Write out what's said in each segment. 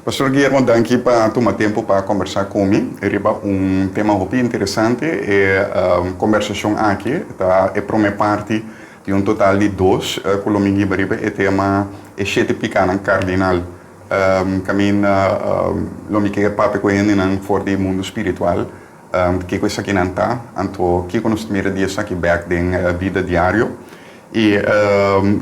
Pastor Guillermo, danki pa tuma tempu pa kombersá ku mi riba un tema hopi interesante. E kombersashon aki ta e promé parti di un total di dos ku lo mi hiba riba e tema e shete pikánan kardinal. Kaminda lo mi ke papia ku hendenan for di mundu spiritual kiko esakinan ta, anto kiko nos ta mira di esaki bèk den bida diario. I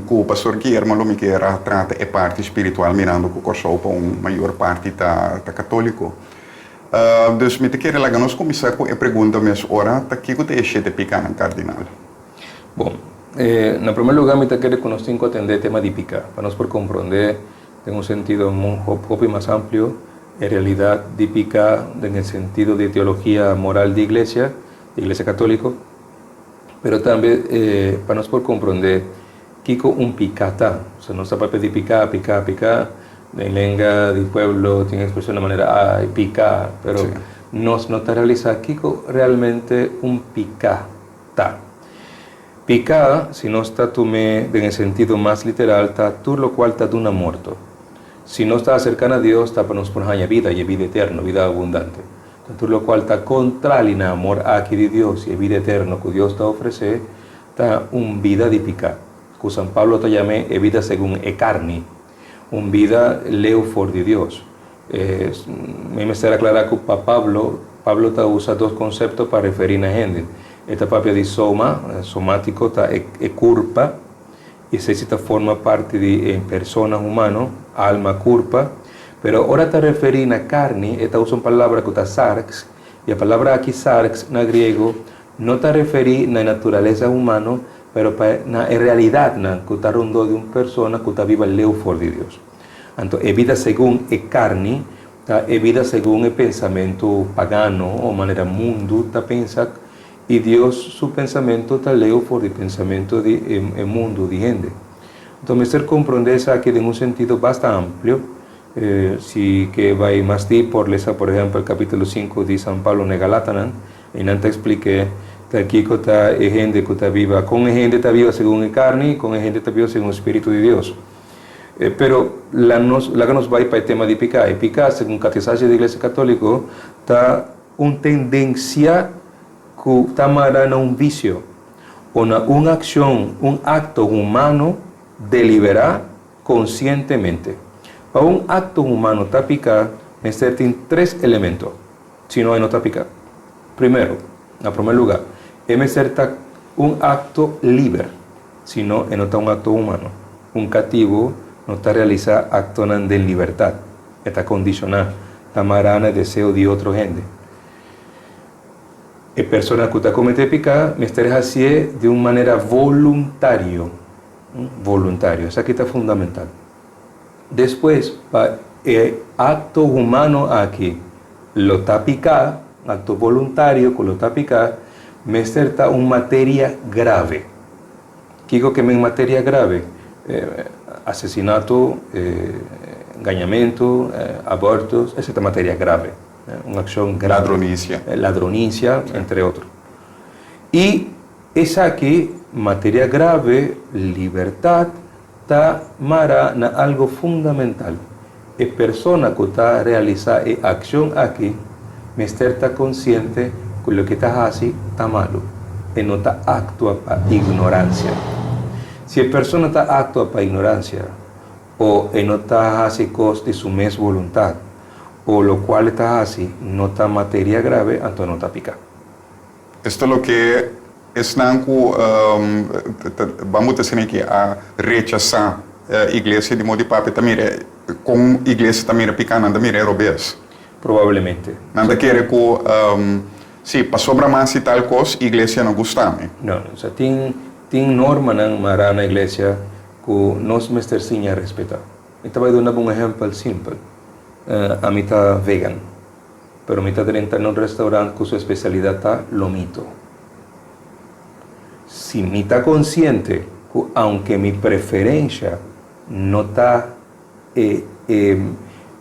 ku Pastor Guillermo lo mi kier a trata e parti spiritual mirando ku Kòrsou pa un mayor parti ta katóliko. Dus mi ta kere laga nos kuminsá ku e pregunta mes ora, ta kiko ta e shete pikánan kardinal? Bon, na promé lugá mi ta kere ku nos tin ku atendé e tema di piká, pa nos por komprondé den un sentido hopi mas amplio e realidat di piká den e sentido di teologia moral di iglesia, di iglesia katóliko, pero tambe pa nos por komprondé kiko un piká ta. Osea, nos ta papia di piká, piká, piká, den lenga di pueblo tin ekspreshonnan manera ay, piká, pero nos no ta realisá kiko realmente un piká Ta. Piká, si nos ta tum'é den e sentido mas literal, ta tur lokual ta duna morto. Si nos ta aserká na Dios, ta pa nos por haña bida, i e bida eterno, bida abundante. Ta tur lokual ta kontrali na amor aki di Dios i e bida eterno ku Dios ta ofresé, ta un bida di piká, ku San Pablo ta yam'é e bida segun e karni, un bida leu for di Dios. Mi mester aklará ku pa Pablo, Pablo ta usa dos konsepto pa referí na hende. E ta papia di soma, somátiko ta e kurpa, i esei si ta forma parti di e persona humano, alma, kurpa. Pero ora ta referí na karni, e ta usa un palabra ku ta sarx, i e palabra aki sarx na griego no ta referí na e naturalesa humano, pero pa na e realidatnan ku ta rondó di un persona ku ta biba leu for di Dios. Anto e bida segun e karni ta e bida segun e pensamentu pagano o manera mundu ta pensa, i Dios su pensamentu ta leu for di pensamentu di e mundu di hende. Anto mester komprondé esaki den un sentido basta amplio. Si ke bai mas dip por lesa por ehèmpel kapítulo sinku di San Pablo na e Galatanan, i nan ta eksplik'é ta kiko ta e hende ku ta biba, kon e hende ta biba segun e karni i kon e hende ta biba segun e spiritu di Dios. Pero la nos, laga nos bai pa e tema di piká. E piká, segun Katesashi di Iglesia Katóliko, ta un tendensia ku ta mará na un visio o na un akshon, un akto humano deliberá konsientemente. Pa un akto humano ta piká, mester tin tres elemento, si no e no ta piká. Primero, na promé lugá, e mester ta un akto liber. Si no, e no ta un akto humano. Un katibu no ta realisá aktonan den libertat. E ta kondishoná, ta mará na e deseo di otro hende. E persona ku ta kometé piká mester hasié di un manera voluntario. Voluntario. Esaki ta fundamental. Despues, pa e akto humano aki lo ta piká, akto voluntario ku lo ta piká, mester ta un materia grave. Kiko ke men materia grave? Asesinato, gañamentu, aborto, esei ta materia grave, un akshon grave. Ladronisia. Ladronisia, entre otro. I esaki, materia grave, libertat, Ta mara na algo fundamental, e persona ku ta realisá e akshon aki mester ta konsiente ku loke ta hasi ta malu, e no ta aktua pa ignoransia. Si e persona ta aktua pa ignoransia o e no ta hasi kos di su mes boluntat o lokual e ta hasi no ta materia grave anto no ta piká. Esto loke Esnan ku ban bo ta sini ki a rechasá iglesia di modi papia ta mira kon iglesia ta mira piká, nan ta mira e robes. Probablemente. Nan ta kere ku si pasobra mas di tal kos iglesia no gusta mi. No, no. Sa tin tin normanan mará na iglesia ku nos mester siña respetá. Mi ta bai duna bo un ehèmpel simpel. Ami ta vegan. Pero mi ta drenta na un restaurant cu su especialidad ta lomito. Si mi ta consciente cu aunke mi preferencia no ta e e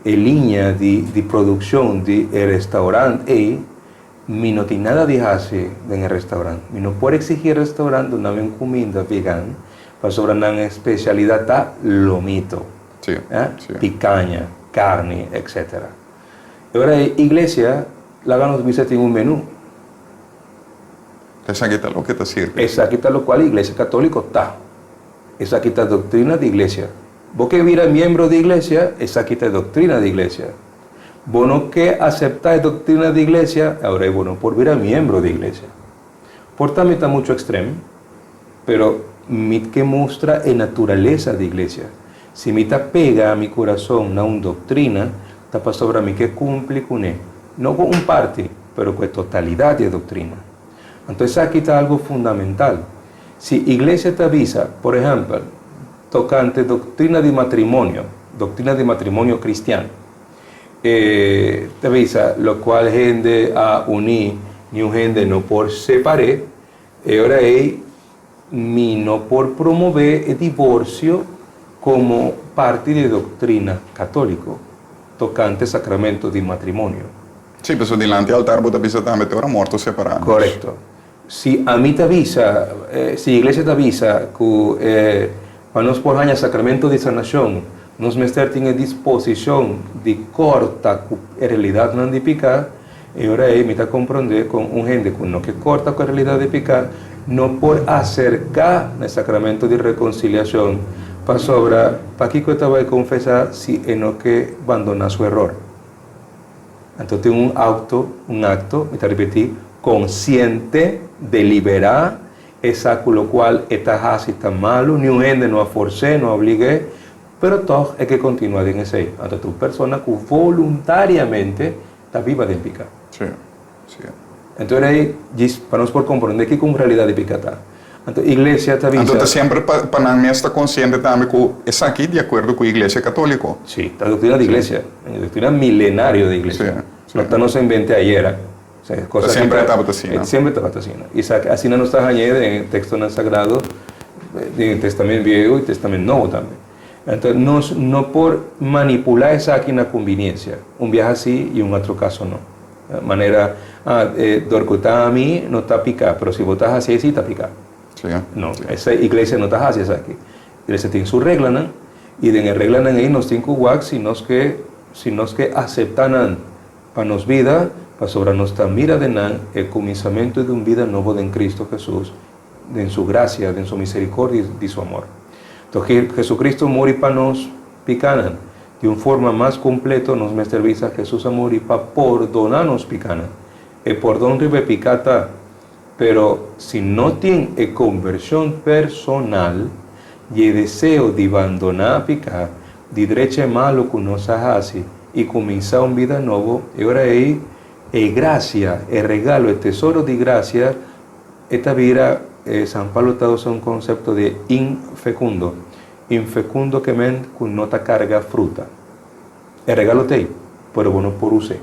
e liña di di produccion di e restaurant ey, mi no tin nada di haci den e restaurant. Mi no por exigi e restaurant duna mi un cuminda vegan pasobra nan especialidad ta lomito, Sí, sí. picaña. karni, etc. E ora ei iglesia laga nos bisa tin un menú. Esaki ta loke ta sirbi. Esaki ta lokual iglesia katóliko ta. Esaki ta doktrina di iglesia. Bo ke bira miembro di iglesia? Esaki ta e doktrina di iglesia. Bo no ke aseptá e doktrina di iglesia? E ora ei bo no por bira miembro di iglesia. Por ta mi ta muchu ekstrem, pero mi ke mustra e naturalesa di iglesia. Si mi ta pega mi kurason na un doktrina, ta pasobra mi ke kumpli kuné, no ku un parti, pero ku e totalidat di e doktrina. Anto esaki ta algu fundamental. Si iglesia ta bisa, por ehèmpel, tokante doktrina di matrimonio, doktrina di matrimonio kristian, e ta bisa lokual hende a uní, niun hende no por separ'é, e ora ei mi no por promové e divorsio komo parti di e doktrina katóliko tokante sakramento di matrimonio. Sí, pasobra dilanti altar bo ta bisa tambe te ora morto separá nos. Korekto. Si ami ta bisa, si iglesia ta bisa ku pa nos por haña sakramento di sanashon, nos mester tin e disposishon di kòrta ku e realidatnan di piká, e ora ei mi ta komprondé kon un hende ku no ke kòrta ku e realidat di piká no por aserká na e sakramento di rekonsiliashon, pasobra pakiko e ta bai konfesá si e no ke bandoná su eror? Anto tin un auto, un acto, mi ta ripetí, consciente, deliberá, e sa cu locual e ta haci ta malu, niun hende no a forc'é, no a oblig'é, pero tog e ke continua den esey. Anto ta un persona cu voluntariamente ta biba den pica. Sí, sí. Anto era ei djis pa nos por comprende kico un realidad di pica ta. Anto iglesia ta bisa. Anto ta semper pa nan mes ta consciente tambe cu esaki di acuerdo cu iglesia catolico. Si, ta doctrina di iglesia, doctrina milenario di iglesia. Si, si. No ta nos invente ayera. Osea, e cosa Ta aki semper ta, tabata asina. Semper tabata asina. I sa asina nos ta hañ'é den e textonan sagrado, den e Testament Bieu i Testament Nobo tambe. Anto nos no por manipula esaki na conveniencia, un biaha si i un otro caso no. Manera, ah, e dor ku ta ami no ta piká, pero si bo ta hasi esei ta piká. Sí, No, sí. esei iglesia no ta hasi esaki. Iglesia tin su reglanan i den e reglanan ei nos tin ku wak si nos ke si nos ke aseptá nan pa nos bida, pasobra nos ta mira den nan e kuminsamentu di un bida nobo den Kristu Hesus, den su grasia, den su miserikordia i di su amor. Toki Jesucristo muri pa nos pikánan. Di un forma mas kompleto nos mester bisa Hesus a muri pa pordoná nos pikánan. E pordon riba e piká ta, pero si no tin e konvershon personal i e deseo di bandoná piká, di drecha e malu ku nos a hasi i kuminsá un bida nobo, e ora ei e grasia, e regalo, e tesoro di grasia E ta bira, e San Pablo ta usa un konsepto di infekundo. Infekundo ke men ku no ta karga fruta. E regalo t'ei, pero bo no por us'é.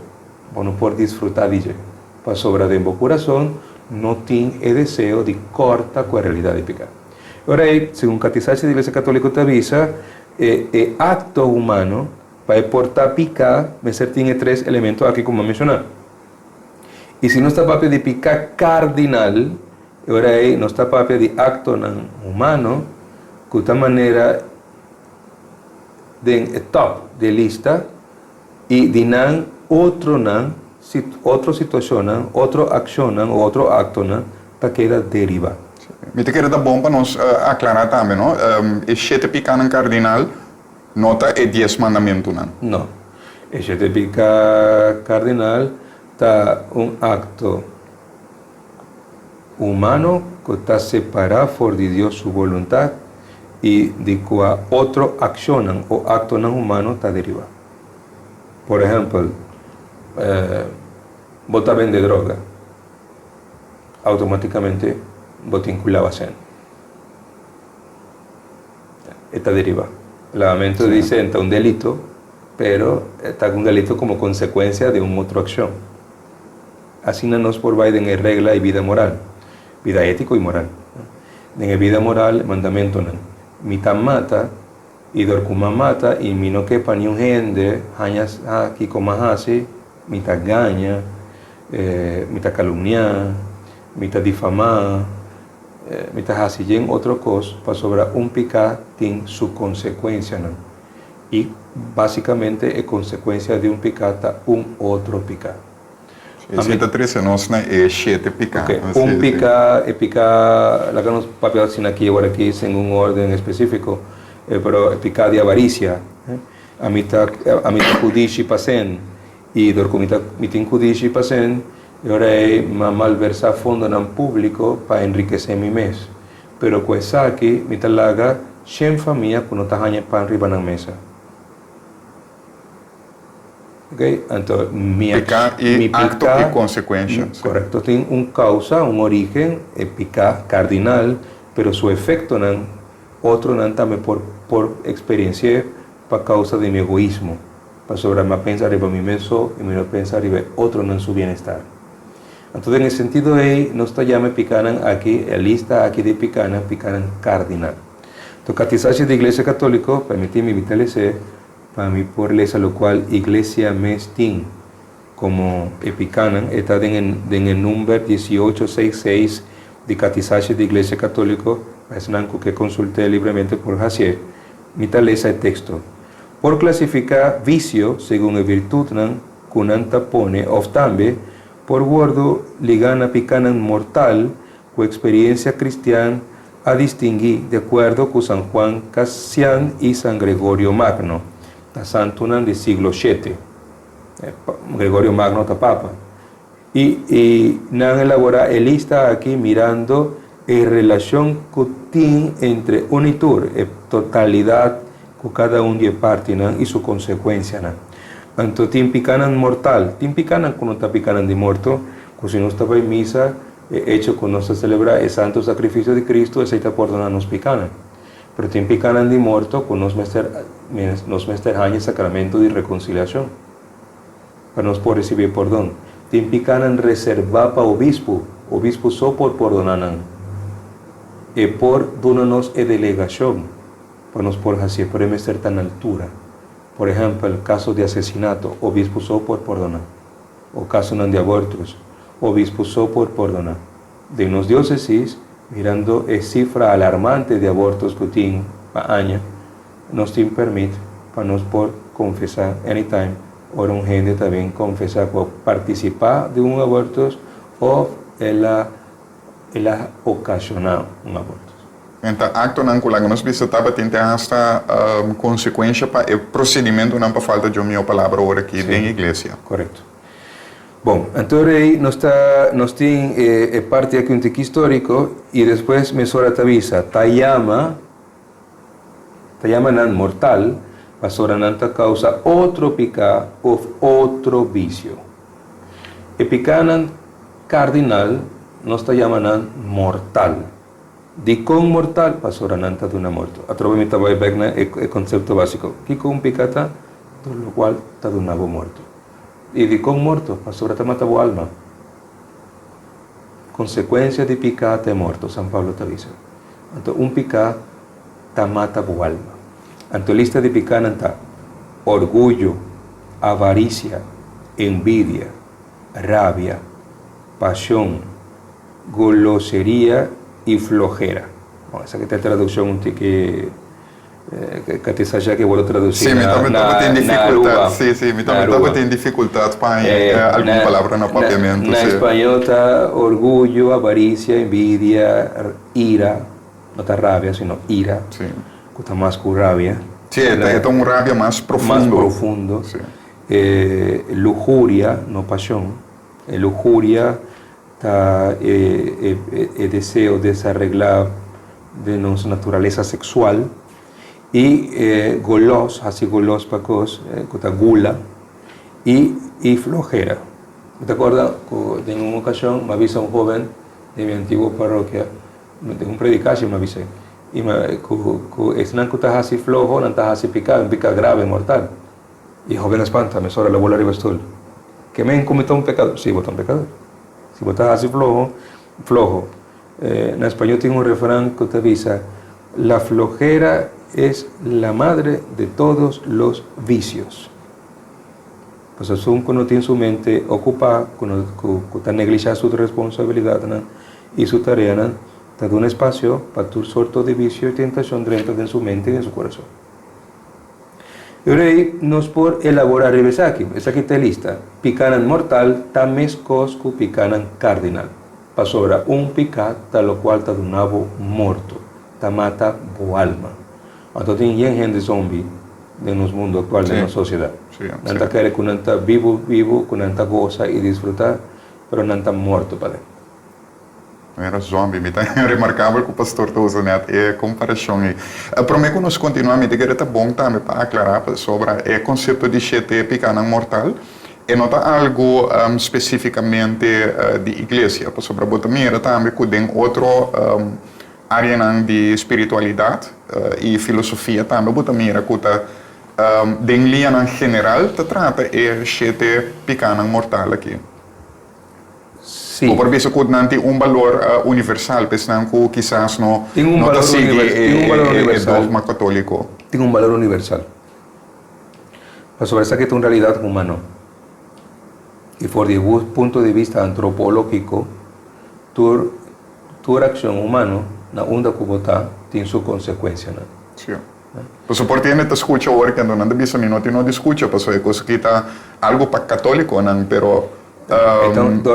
Bo no por disfrutá di dje, pasobra den bo kurason no tin e deseo di kòrta ku e realidat di piká. E ora ei, segun Katisashi di Iglesia Katóliko ta bisa, e e akto humano pa e por ta piká mester tin e tres elemento aki ku mi a menshoná. I si nos ta papia di piká kardinal, e ora ei nos ta papia di aktonan humano ku ta manera den e tòp di e lista i di nan otronan, otro situashonnan, otro akshonnan o otro aktonan ta keda deribá. Mi ta kere ta bon pa nos aklará tambe, no? E shete pikánan kardinal No ta e Dies Mandamentunan. No. E shete piká kardinal ta un akto humano ku ta separá for di Dios su boluntat i di kua otro akshonnan o aktonan humano ta derivá. Por ehèmpel, bo ta bende droga, outomátikamente bo tin ku laba sèn. E ta deriva. Lavamento di sèn ta un delito, pero e ta un delito komo konsekuensia di un otro akshon. Asina nos por bai den e regla di bida moral, bida étiko i moral. Den e bida moral, e mandamentonan, Mi ta mata, i dor ku m'a mata i mi no ke pa niun hende haña sa kiko m'a hasi, mi ta gaña, mi ta kalumniá, mi ta difamá, Mi ta hasi yen otro kos pasobra un piká tin su konsekuensianan. I básicamente e consecuencia di un pica ta un otro pica. Esei ta trece nos na e shete pica. Ok, un pica, e pica, laga nos papia asina aki awor aki sin un orden específico, pero e pica di avaricia. Ami ta, ami ta cudishi pa cen, i dor cu mi ta, mi tin cudishi pa cen, e ora ei mi a malversa fondonan publico pa enriquece mi mes. Pero ku esaki mi ta laga shen famia ku no ta haña pan riba nan mesa. Ok, anto mi a Piká i mi akto i piká, konsekuensha, sí. korekto, tin un kousa, un orígen, e piká kardinal, pero su efektonan otronan tambe por por eksperensi'é pa kousa di mi egoismo, pasobra mi a pensa riba mi mes so i mi no pensa riba e otronan su bienestar. Anto den e sentido ei nos ta yama e pikánan aki, e lista aki di pikánan, pikánan kardinal. To Katisashi di Iglesia Katóliko, permití mi bita les'é pa mi por lesa lokual Iglesia mes tin komo e pikánan, e ta den e den e number diesiocho seis seis di Katisashi di Iglesia Katóliko, pa esnan ku ke konsult'é libremente por hasié. Mi ta lesa e teksto. Por klasifiká visio segun e virtutnan ku nan ta pone òf tambe por wòrdu ligá na pikánan mortal ku eksperiencia kristian a distinguí di akuerdo ku San Juan Casian i San Gregorio Magno, ta santunan di siglo shete. Gregorio Magno ta papa. I i nan elaborá e lista aki mirando e relashon ku tin entre un i tur, e totalidat ku kada un di e partinan i su konsekuensianan. Anto tin pikanan mortal, tin pikanan ku no ta pikanan di morto, ku si nos ta bai misa, e echo ku nos ta selebrá e santu sakrifisio di Kristu, esei ta pordoná nos pikanan. Pero tin pikanan di morto ku nos mester nos mester haña e sakramentu di rekonsiliashon pa nos por risibí e pordon. Tin pikanan reservá pa obispu, obispu so por pordoná nan. E por duna nos e delegashon. Pa nos por hacié, pero e mester ta na altura. Por ehempel, caso di asesinato, obispo so por pordona. O casonan di abortus, obispo so por pordona. Den nos diocesis, mirando e cifra alarmante di abortos cu tin pa aña, nos tin permit pa nos por confesa anytime ora un hende ta bin confesa cu a participa di un abortus of el a el a ocaciona un abortus. En ta actonan cu laga nos bisa tabatin te hasta consecuencia pa e procedimentonan pa falta dje un mihor palabra ora aki den iglesia. Correcto. Bon, anto rey nos ta nos tin e e parti aki un tiki historico y despues mesora ta bisa ta yama ta yama nan mortal pasobra nan ta causa otro pica of otro vicio. E picanan cardinal nos ta yama nan mortal. Dikon mortal? Pasobra nan ta duna morto. Atrobe mi ta bai bek na e konsepto básiko. Kiko un pika ta? Tur lokual ta duna bo morto. I dikon morto? Pasobra ta mata bo alma. Konsekuensia di pika ta e morto, San Pablo ta bisa. Anto un pika ta mata bo alma. Anto lista di pikanan ta, orguyo, avarisia, envidia, rabia, pasion, goloseria i flojera. Bon, esaki ta e traduccion un tiki ka ta esasha ke wòrdu tradusi Sí, mi na tambe tabatin na dificultad. Aruba. Sí, sí, mi Na tambe Aruba. tabatin dificultad pa haña algun palabra na Na papiamentu, na sí. español ta orguyo, avaricia, envidia, ira, no ta rabia sino ira, Sí. ku ta mas ku rabia. Sí, e ta e ta un rabia mas Mas profundo. profundo. Sí. Lujuria, no pasion. E lujuria Ta e deseo desareglá den nos naturalesa sexual i e golos, hasi golos pa kos ku ta gula, i i flojera. Mi ta korda ku den un okashon mi a bisa un hoben den mi antiguo parokia, den un predikashi mi a bis'é, i mi ku ku esnan ku ta hasi floho nan ta hasi piká, un piká grave, mortal. E hoben a spanta, mesora el a bola riba stul. Ke men ku mi ta un pekador? Sí, bo ta un pekador. Si bo ta hasi floho, floho. Na spañol tin un refran ku ta bisa, La flojera es la madre de todos los vicios. Pasobra esun ku no tin su mente okupá, ku no ku ta neglishá su responsabilidatnan i su tareanan, ta duna espasio pa tur sorto di visio i tentashon drenta den su mente i den su kurason. E ora ei nos por elaborá riba esaki. Esaki ta e lista, Pikánan mortal ta meskos ku pikánan kardinal, pasobra un piká ta lokual ta duna bo morto, ta mata bo alma. Anto tin yen hende zombi den nos mundu aktual, den nos sosiedat. Nan ta kere ku nan ta bibu bibu, ku nan ta gosa i disfrutá, pero nan ta morto paden. No era zombi. Mi ta remarkabel ku pastor ta usa nèt e komparashon ei. Promé ku nos kontinuá, mi ta kere ta bon tambe pa aklará pasobra e konsepto di shete pikanan mortal e no ta algu spesífikamente di iglesia, pasobra bo ta mira tambe ku den otro áreanan di spiritualidat i filosofia tambe bo ta mira ku ta den liñanan general ta trata e shete pikanan mortal aki. Sí. Bo por bisa ku nan tin un balor universal pa esnan ku kisas no Tin un no ta balor sigui univer, tin un balor e universal. dogma katóliko. Tin un balor universal. Pasobra esaki ta un realidat humano. I for di e punto di bista antropológiko, tur tur akshon humano na unda ku bo ta tin su konsekuensianan. Sí. Pasobra por tin hende ta skucha ora ku nan ta bisa mi no tin no di skucha pasobra e kos aki ta algu pa katólikonan pero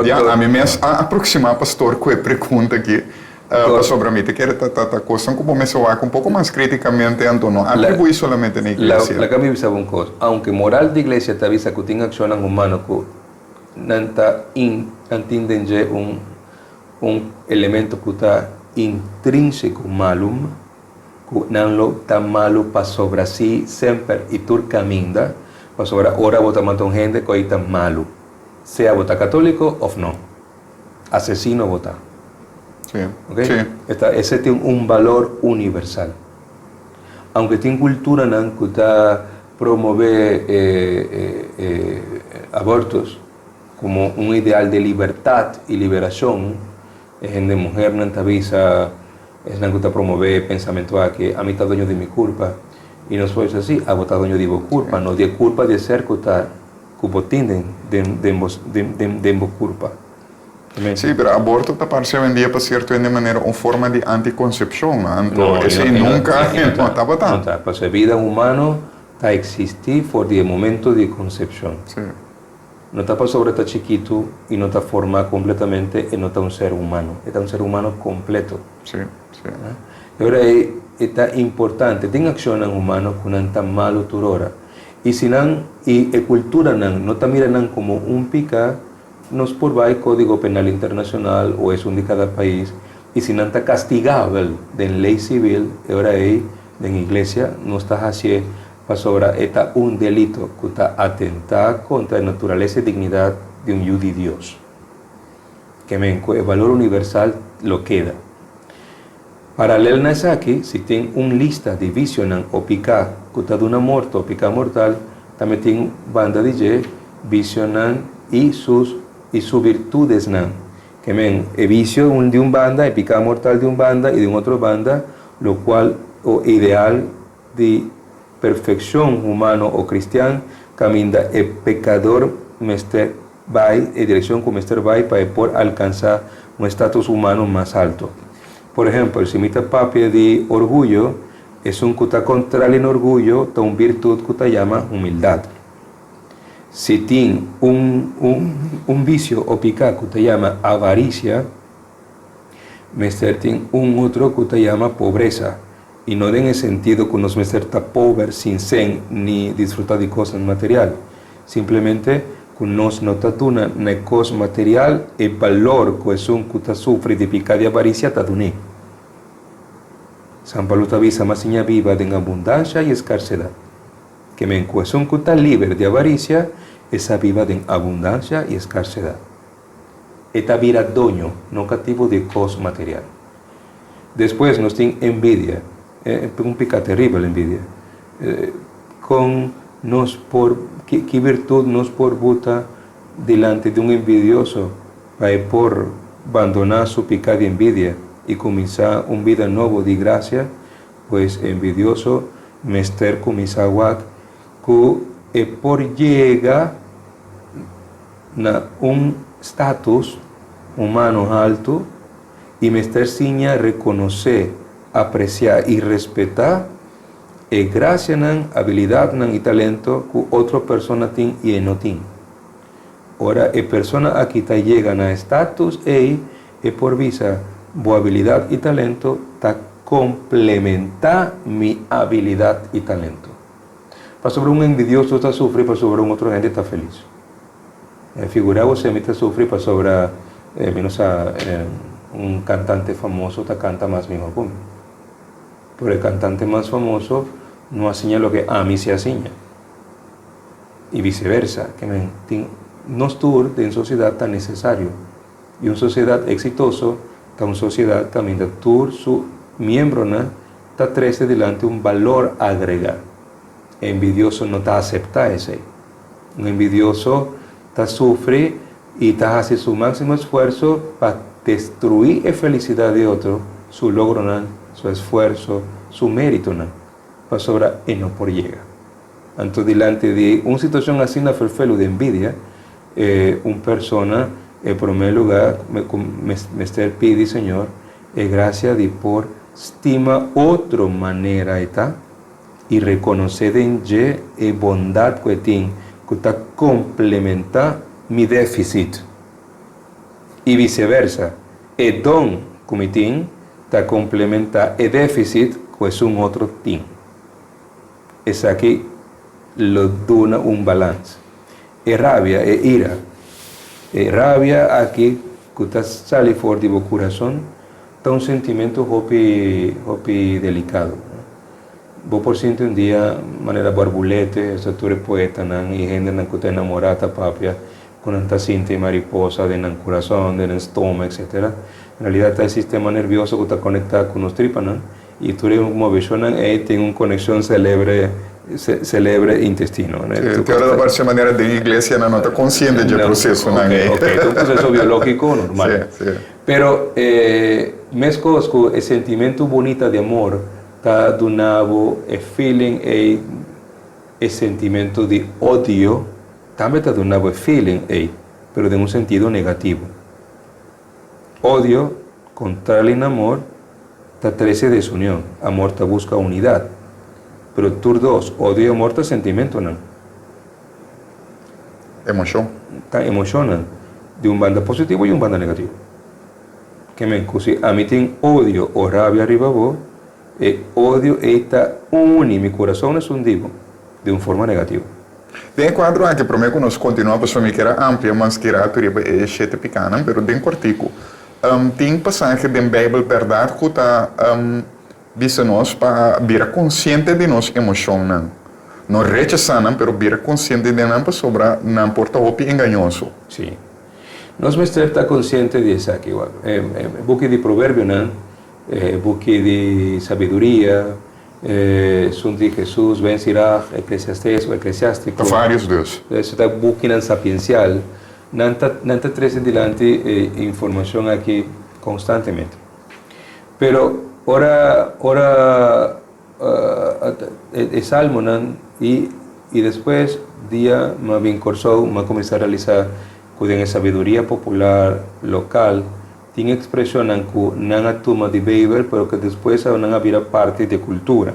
ya ami mes a aproxima pastor ku e pregunta aki pasobra mi ta kere ta ta kosnan ku bo mester wak un poko mas kritikamente anto no atribui solamente na iglesia. Laga mi bisa bo un kos, aunke moral di iglesia ta bisa ku tin akshonnan humano ku nan ta nan tin den dje un un elemento ku ta intrínseko malu, ku nan lo ta malu pasobra si semper i tur kaminda, pasobra ora bo ta mata un hende ku ei ta malu, sea bo ta katoliko òf no, asesino bo ta. Sí, Ok? sí. E ta ese tin un balor universal. Aunke tin kulturanan ku ta promové e e abortos komo un ideal di libertat i liberashon, E hende muhernan ta bisa esnan ku ta promové e pensamentu aki, Ami ta doño di mi kurpa. I nos por bisa, Sí, abo ta doño di bo kurpa, no di e kurpa di e ser ku ta ku bo tin den den den bo den den bo kurpa. Amen. Sí, pero aborto ta parse awendia pa sierto hende manera un forma di antikonsepshon, anto No, esei i no nunka i no no ta, tabata. no ta. Pasobra e bida humano ta eksistí for di e momento di konsepshon. Sí. No ta pasobra ta chikitu i no ta formá kompletamente e no ta un ser humano. E ta un ser humano kompleto. Sí, sí. E ora ei e ta importante. Tin akshonnan humano ku nan ta malu tur ora. I si nan i e kulturanan no ta mira nan komo un piká, nos por bai Kódigo Penal Internashonal o esun di kada pais i si nan ta kastigabel den lei sivil, e ora ei den iglesia nos ta hasié Pasobra e ta un delito ku ta atentá kontra e naturalesa i dignidat di un yu di Dios. Ke men ku e balor universal lo keda. Paralel na esaki, si tin un lista di visionan o piká ku ta duna morto o piká mortal, tambe tin banda di dje visionan i sus i su virtudesnan. Ke men, e visio di un banda, e piká mortal di un banda i di un otro banda, lokual o ideal di perfeccion humano o cristian caminda e pecador mester bay e direccion cu mester bay pa e por alcansa un estatus humano mas alto. Por ehempel, si mi ta papia di orguyo, esun cu ta contrali na orguyo ta un virtud cu ta yama humildad. Si tin un un un vicio o pica cu ta yama avaricia, mester tin un otro cu ta yama pobresa. I no den e sentido ku nos mester ta pober sin sen ni disfrutá di kosnan material. Simplemente ku nos no ta duna na e kos material e balor ku esun ku ta sufri di piká di avarisia ta dun'é. San Pablo ta bisa mas siña biba den abundansha i eskarsedat. Ke men ku esun ku ta liber di avarisia e sa biba den abundansha i eskarsedat. E ta bira doño, no katibu di e kos material. Despues nos tin envidia. E un piká teribel envidia. Kon nos por, ki ki virtud nos por buta dilanti di un envidioso pa e por bandoná su piká di envidia i kuminsá un bida nobo di grasia? Pues e envidioso mester kuminsá wak ku e por yega na un status humano haltu i mester siña rekonosé, apresiá i respetá E grasianan, abilidatnan i talento ku otro persona tin i e no tin. Ora e persona aki ta yega na e status ei, e por bisa, Bo abilidat i talento ta komplementá mi abilidat i talento. Pasobra un envidioso ta sufri pasobra un otro hende ta felis. Figurá bo si mi ta sufri pasobra mi no sa un kantante famoso ta kanta mas mihor ku mi. Pero e kantante mas famoso no a siña loke ami si a siña. I viseversa. Ke men tin nos tur den sosiedat ta nesesario. I un sosiedat eksitoso ta un sosiedat kaminda tur su miembronan ta trese dilanti un balor agregá. E envidioso no ta aseptá esei. Un envidioso ta sufri i ta hasi su máksimo esfuerso pa destruí e felisidat di otro, su logronan, su esfuerso, su méritonan, pasobra e no por yega. Anto dilanti di un situashon asina ferfelu di envidia, e un persona e promé lugá ku mester pidi Señor e grasia di por stima otro manera e ta i rekonosé den dje e bondat ku e tin ku ta komplementá mi défisit. I viseversa, e don ku mi tin ta komplementá e défisit ku esun otro tin. Esaki lo duna un balans. E rabia, e ira, e rabia aki ku ta sali for di bo kurason ta un sentimentu hopi, hopi delikado. Bo por sinti un dia manera barbulete, esta tur e poetanan i hendenan ku ta enamorá ta papia ku nan ta sinti mariposa den nan kurason, den nan stoma, etsetera. En realidat ta e sistema nervioso ku ta konektá ku nos tripanan i tur e moveshonnan ei tin un konekshon selebre, selebre intestino. Sí, te ora ta parse manera den iglesianan no ta konsiente dje prosesonan ei. Ok, ta un proseso biológiko normal. Sí, sí. Pero meskos ku e sentimentu bunita di amor ta duna bo e feeling ei, e sentimento di odio tambe ta duna bo e feeling ei, pero den un sentido negativo. Odio, contrario na amor, ta trece desunion. Amor ta busca unidad. Pero tur dos, odio y amor, ta sentimentonan. Emocion. Ta emocionnan, di un banda positivo y un banda negativo. Ke men ku si ami tin odio o rabia riba bo, e odio ei ta uni mi kurason esun di bo di un forma negativo. Den e kuadro aki, promé ku nos kontinuá, pasobra mi kier a amplia mas ki ratu riba e shete pikánan, pero den kòrtiku, tin pasahe den Beibel bèrdat ku ta bisa nos pa bira konsiente di nos emoshonnan. No rechasá nan, pero bira konsiente di nan pasobra nan por ta hopi engañoso. Sí. Nos mester ta konsiente di esaki. E buki di Proverbionan, e buki di sabiduria, esun di Hesus, Ben Siraj, Eklesiastes o Eklesiástiko. Ta vários dus. Esei ta bukinan sapiensial. Nan ta nan ta trese dilanti e informashon aki konstantemente. Pero ora ora e salmonan i i despues dia m'a bin Kòrsou m'a kuminsá realisá ku den e sabiduria popular lokal tin ekspreshonnan ku nan a tuma di Beibel pero ku despues a nan a bira parti di e kultura.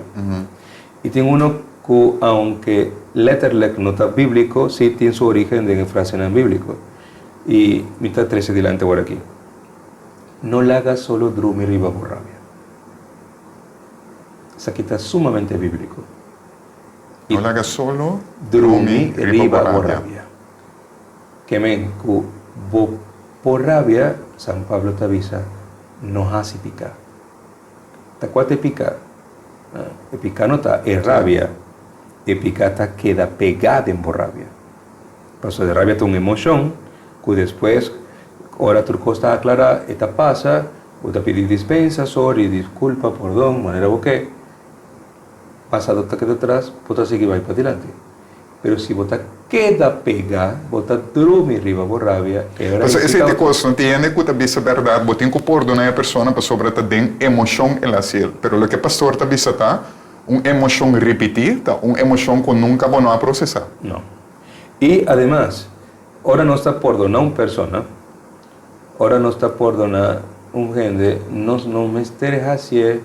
I tin uno ku aunke letterlijk no ta bíbliko sí tin su orígen den e frasenan bíbliko i mi ta trese dilanti awor aki. No laga solo drumi riba bo rabia. Esaki ta sumamente bíbliko. No laga solo drumi riba bo rabia. Ke men ku bo por rabia, San Pablo ta bisa, no hasi piká. Ta kua ta e piká? E piká no ta e rabia. E piká ta keda pegá den bo rabia. Pasobra e rabia ta un emoshon ku despues ora tur kos ta aklará e ta pasa. Bo ta pidi dispensa, sorry, disculpa, pordon, manera bo ke. Pasado ta keda tras, bo ta sigui bai padilanti. Pero si bo ta keda pega, bo ta drumi riba bo rabia, e ora Pasobra esei ta e kos, no tin hende ku ta bisa bèrdat, bo tin ku pordona e persona pasobra ta den emoshon el a hasi el. Pero loke pastor ta bisa ta, un emoshon ripití ta un emoshon ku nunka bo no a prosesá. No. I ademas, ora nos ta pordona un persona, Ora nos ta pordoná un hende, nos no mester hasié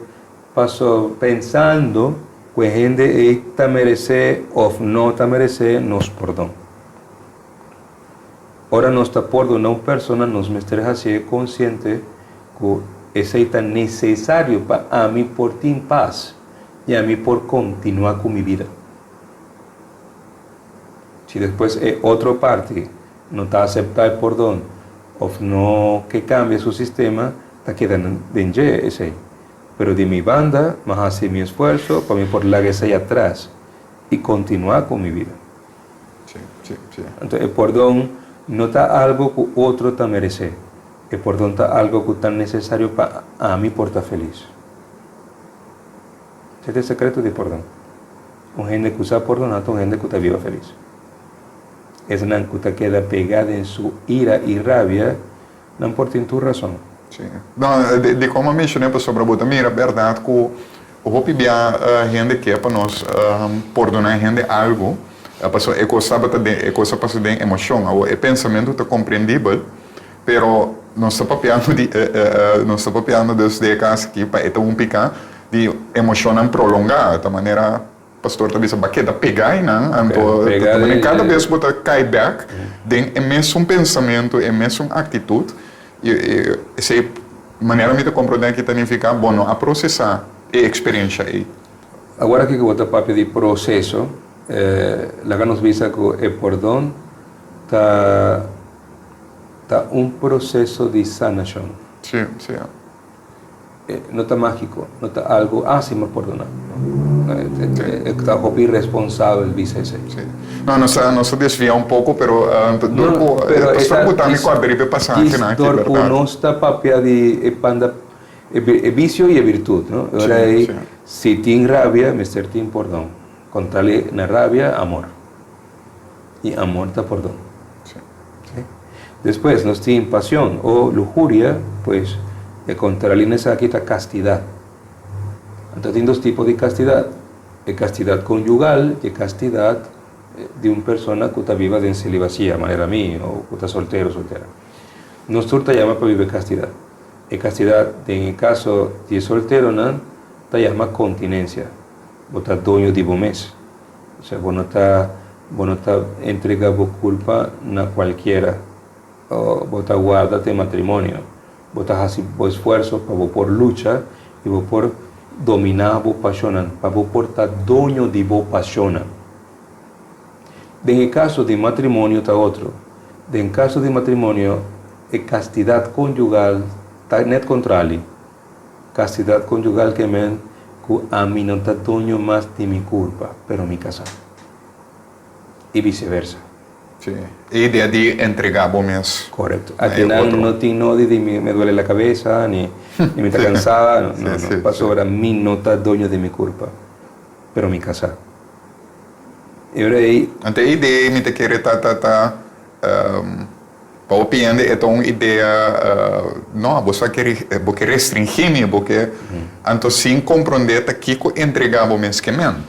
paso pensando ku e hende ei ta meresé òf no ta meresé nos pordon. Ora nos ta pordoná un persona nos mester hasié konsiente ku esei ta nesesario pa ami por tin pas i ami por kontinuá ku mi bida. Si despues e otro parti no ta aseptá e pordon òf no ke kambia su sistema, ta keda den dje esei. Pero di mi banda, m'a hasi mi esfuerso pa mi por laga esei atras i kontinuá ku mi bida. Anto e pordon no ta algu ku otro ta meresé. E pordon ta algu ku ta nesesario pa ami por ta felis. Esei ta e sekreto di pordon. Un hende ku sa pordoná ta un hende ku ta biba felis. Esnan ku ta keda pegá den su ira i rabia, nan por tin tur rason. Sí. No, dikon mi a menshoné? Pasobra bo ta mira bèrdat ku hopi bia hende ke pa nos pordoná hende algu, pasobra e kos tabata den, e kos a pasa den emoshon. Awor, e pensamentu ta komprendibel, pero nos ta papiando di, nos ta papiando dus den e kas aki pa e ta un piká di emoshonnan prolongá, ta manera. Pastor ta bisa, Ba keda pegá einan, anto ta manera kada bes bo ta kai bèk den e mesun pensamentu, e mesun aktitut, i esei manera mi ta komprondé aki ta nifiká bo no a prosesá e eksperensha ei. Awor aki ku bo ta papia di proseso, laga nos bisa ku e pordon ta ta un proseso di sanashon. Sí, sí. E no ta mágiko, no ta algu, ah si mi a pordoná. No, e ta hopi irresponsabel bisa esei. Sí. No, nos a, nos a desviá un poko, pero dor ku, pastor ku ta mi kòrda riba e pasahenan aki, Dor ku bèrdat. nos ta papia di e banda, e bisio i e birtut, no? E ora ei, si tin rabia, mester tin pordon. Kontrali na rabia, amor. I amor ta pordon. Sí. Sí. Despues nos tin pasion o luhuria, pues e kontrali na esaki ta kastidat. Anto tin dos tipo di kastidat, e kastidat konyugal i e kastidat di un persona ku ta biba den selibasia, manera mi, o ku ta soltero o soltera. Nos tur ta yama pa biba e kastidat. E kastidat den e kaso di e solteronan ta yama kontinensia. Bo ta doño di bo mes. Osea bo no ta bo no ta entrega bo culpa na cualkiera o bo ta warda te matrimonio. Bo ta haci bo esfuerzo pa bo por lucha y bo por domina bo pasionnan, pa bo por ta doño di bo pasionnan. Den e caso di matrimonio ta otro. Den caso di matrimonio e castidad conyugal ta net contrali. Castidad conyugal ke men cu ami no ta doño mas di mi curpa, pero mi casá. Y viceversa. Sí, e idea di entrega bo mes Correcto. na Aki e nan otro. no tin nodi di mi me duele la cabeza, ni ni mi ta cansá, no, no, no. Pasobra mi no ta doño di mi curpa, pero mi casá. E ora ei. Anto e idea ei mi ta kere ta ta ta Pa hopi hende e ta un idea, no, bo sa ke bo ke restringí mi, bo ke, anto sin komprondé ta kiko entregá bo mes ke men.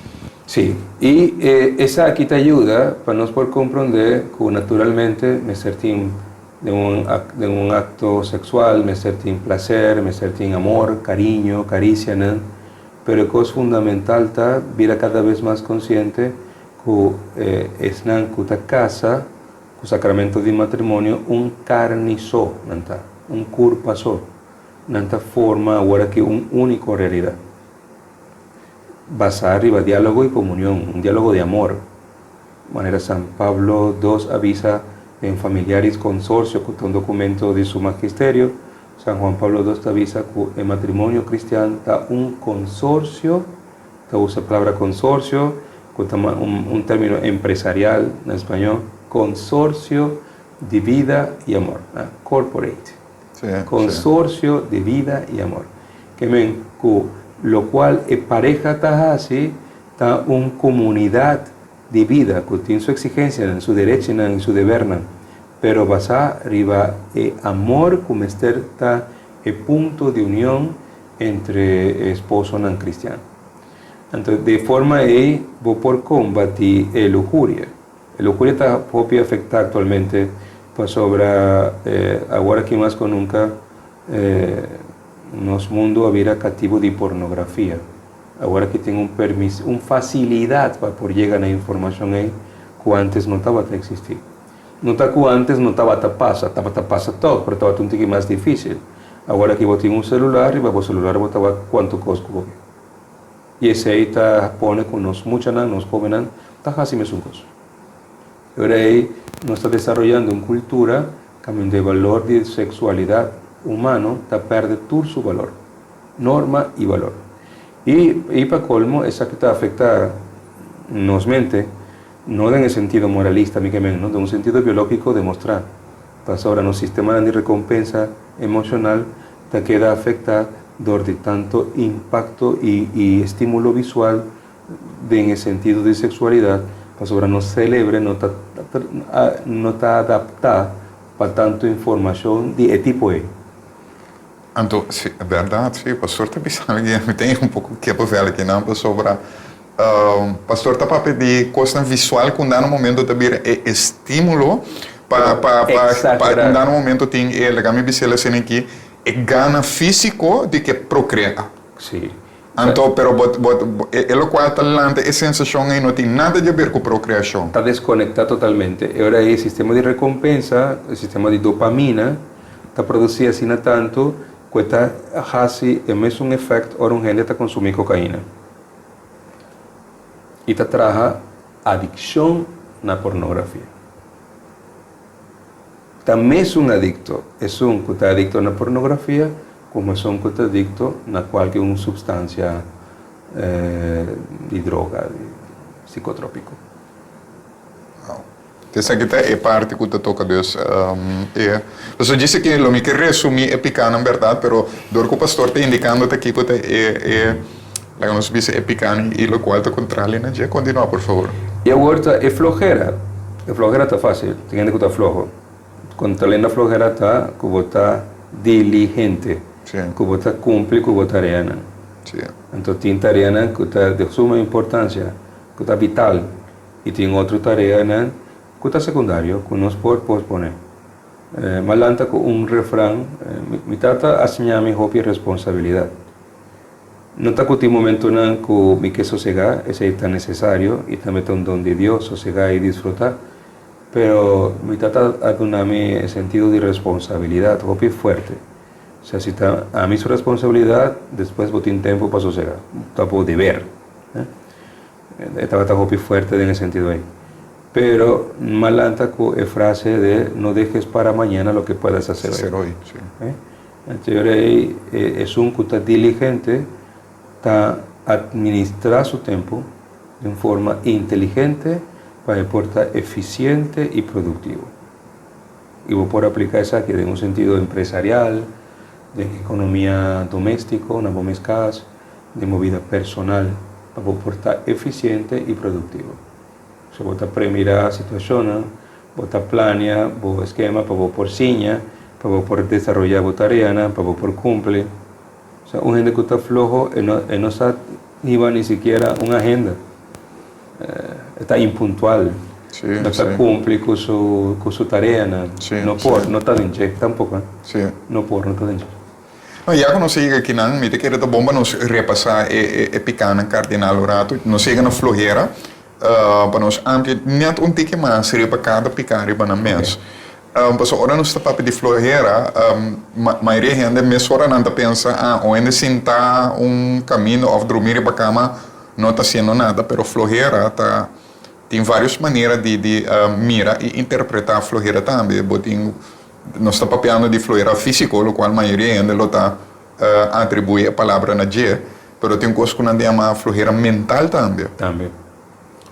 Sí, i esaki ta yuda pa nos por komprondé ku naturalmente mester tin den un den un akto seksual mester tin plaser, mester tin amor, kariño, karisianan, pero e kos fundamental ta bira kada bes mas konsiente ku esnan ku ta kasa Ku sakramento di matrimonio un karni so nan ta, un kurpa so. Nan ta forma awor aki un úniko realidat, basá riba diálogo i komunion, un diálogo di amor. Manera San Pablo dos a bisa den Familiaris Consortio, ku ta un dokumento di su magisterio, San Juan Pablo dos ta bisa ku e matrimonio kristian ta un konsorsio, Ta usa palabra consorcio, cu ta un termino empresarial na spañó, consorcio di vida y amor, corporate. Consorcio di vida y amor. Ke men cu locual e pareha ta haci ta un comunidad di bida cu tin su exigencianan, su derechinan y su debernan, pero basá riba e amor cu mester ta e punto di union entre e esposonan cristian. Anto di e forma ei bo por combati e luhuria. E luhuria ta hopi afecta actualmente pasobra awor aki mas cu nunca nos mundo a bira catibo di pornografia. Awor aki tin un permis, un facilidad pa por yega na informacion ey cu antes no tabata existi. No ta cu antes no tabata pasa, tabata pasa tog, pero tabata un tiki mas dificil. Awor aki bo tin un celular, riba bo celular bo ta wak cuanto cos cu bo ke. Y esey ta pone cu nos muchanan, nos hobennan ta haci mesun cos. E ora ey nos ta desaroyando un cultura caminda e balor di sexualidad humano ta perde tur su balor, norma y balor. Y y pa colmo esaki ta afecta nos mente, no den e sentido moralista mi ke men, no, den un sentido biologico demostra. Pasobra nos sistemanan di recompensa emocional ta keda afecta dor di tanto impacto y y estimulo visual den e sentido di sexualidad, pasobra nos celebre no ta no ta adapta pa tanto informacion di e tipo ey. Anto, si, berdad, si, pastor ta bisa mi di mi tin un poco kepevel akinan pasobra pastor ta papia di cosnan visual cu un dado momento ta bira e estimulo pa pa pa pa un dado momento tin e laga mi bisel asina aki e gana fisico di ke procrea. Si. Anto, pero bo bo e locual ta lanta e sensacion ey no tin nada di haber cu procreacion. Ta desconecta totalmente. E ora ey e sistema di recompensa, e sistema di dopamina, ta produci asina tanto cu e ta haci e mesun effect ora un hende ta consumi cocaina. Y ta traha adiccion na pornografia. Ta mesun adicto esun cu ta adicto na pornografia como esun cu ta adicto na cualke un substancia di droga, di psicotropico. Wow. Esaki ta e parti cu ta toca dus e. Pasobra djis aki lo mi ke resumi e picanan berdad, pero dor cu pastor ta indicando ta kico ta e e laga nos bisa e picanan y locual ta contrali na dje. Continua por favor. E awor ta e flojera. E flojera ta facil. Tin hende cu ta floho. Contrali na flojera ta cu bo ta diligente. Cu bo ta cumpli cu bo tareanan. Anto tin tareanan cu ta di suma importancia, cu ta vital. I tin otro tareanan ku ta sekundario ku nos por posponé. M'a lanta ku un refran, Mi tata a siña mi hopi responsabilidat. No ta ku tin momentunan ku mi ke sosegá, esei ta nesesario i tambe ta un don di Dios, sosegá i disfrutá. Pero mi tata a duna mi e sentido di responsabilidat hopi fuerte. Osea, si ta ami su responsabilidat, despues bo tin tempu pa sosegá. Ta bo deber. E tabata hopi fuerte den e sentido ei. Pero m'a lanta ku e frase de no dejes para mañana lo que puedas hacer hoy. Hacer hoy, si. Anto e ora ei esun ku ta diligente ta administrá su tempu di un forma inteligente pa e por ta efisiente i produktivo. I bo por apliká esaki den un sentido empresarial, den ekonomia doméstiko, na bo mes kas. Den bo bida personal pa bo por ta eficiente y productivo. So bo ta premira situacionnan, bo ta plania bo eskema pa bo por siña, pa bo por desaroya bo tareanan, pa bo por cumpli. O sea, un hende cu ta floho e no e no sa hiba ni sikiera un agenda. E ta impuntual, no ta cumpli cu su cu su tareanan. No por, no ta den dje tampoco. No por, no ta den dje. No, ya ku nos a yega akinan, mi ta kere ta bon pa nos repasá e e pikánan kardinal un ratu. Nos yega na flohera pa nos amplia nèt un tiki mas riba kada piká riba nan mes. Pasobra ora nos ta papia di flohera, mayoria hende mesora nan ta pensa, ah, un hende sintá un kaminda òf drumí riba kama no ta hasiendo nada, pero flohera ta tin vários manera di di mira i interpretá flohera tambe. Bo tin Nos ta papiando di flohera físiko, lokual mayoria hende lo ta atribuí e palabra na dje, pero tin un kos ku nan ta yama flohera mental tambe. Tambe.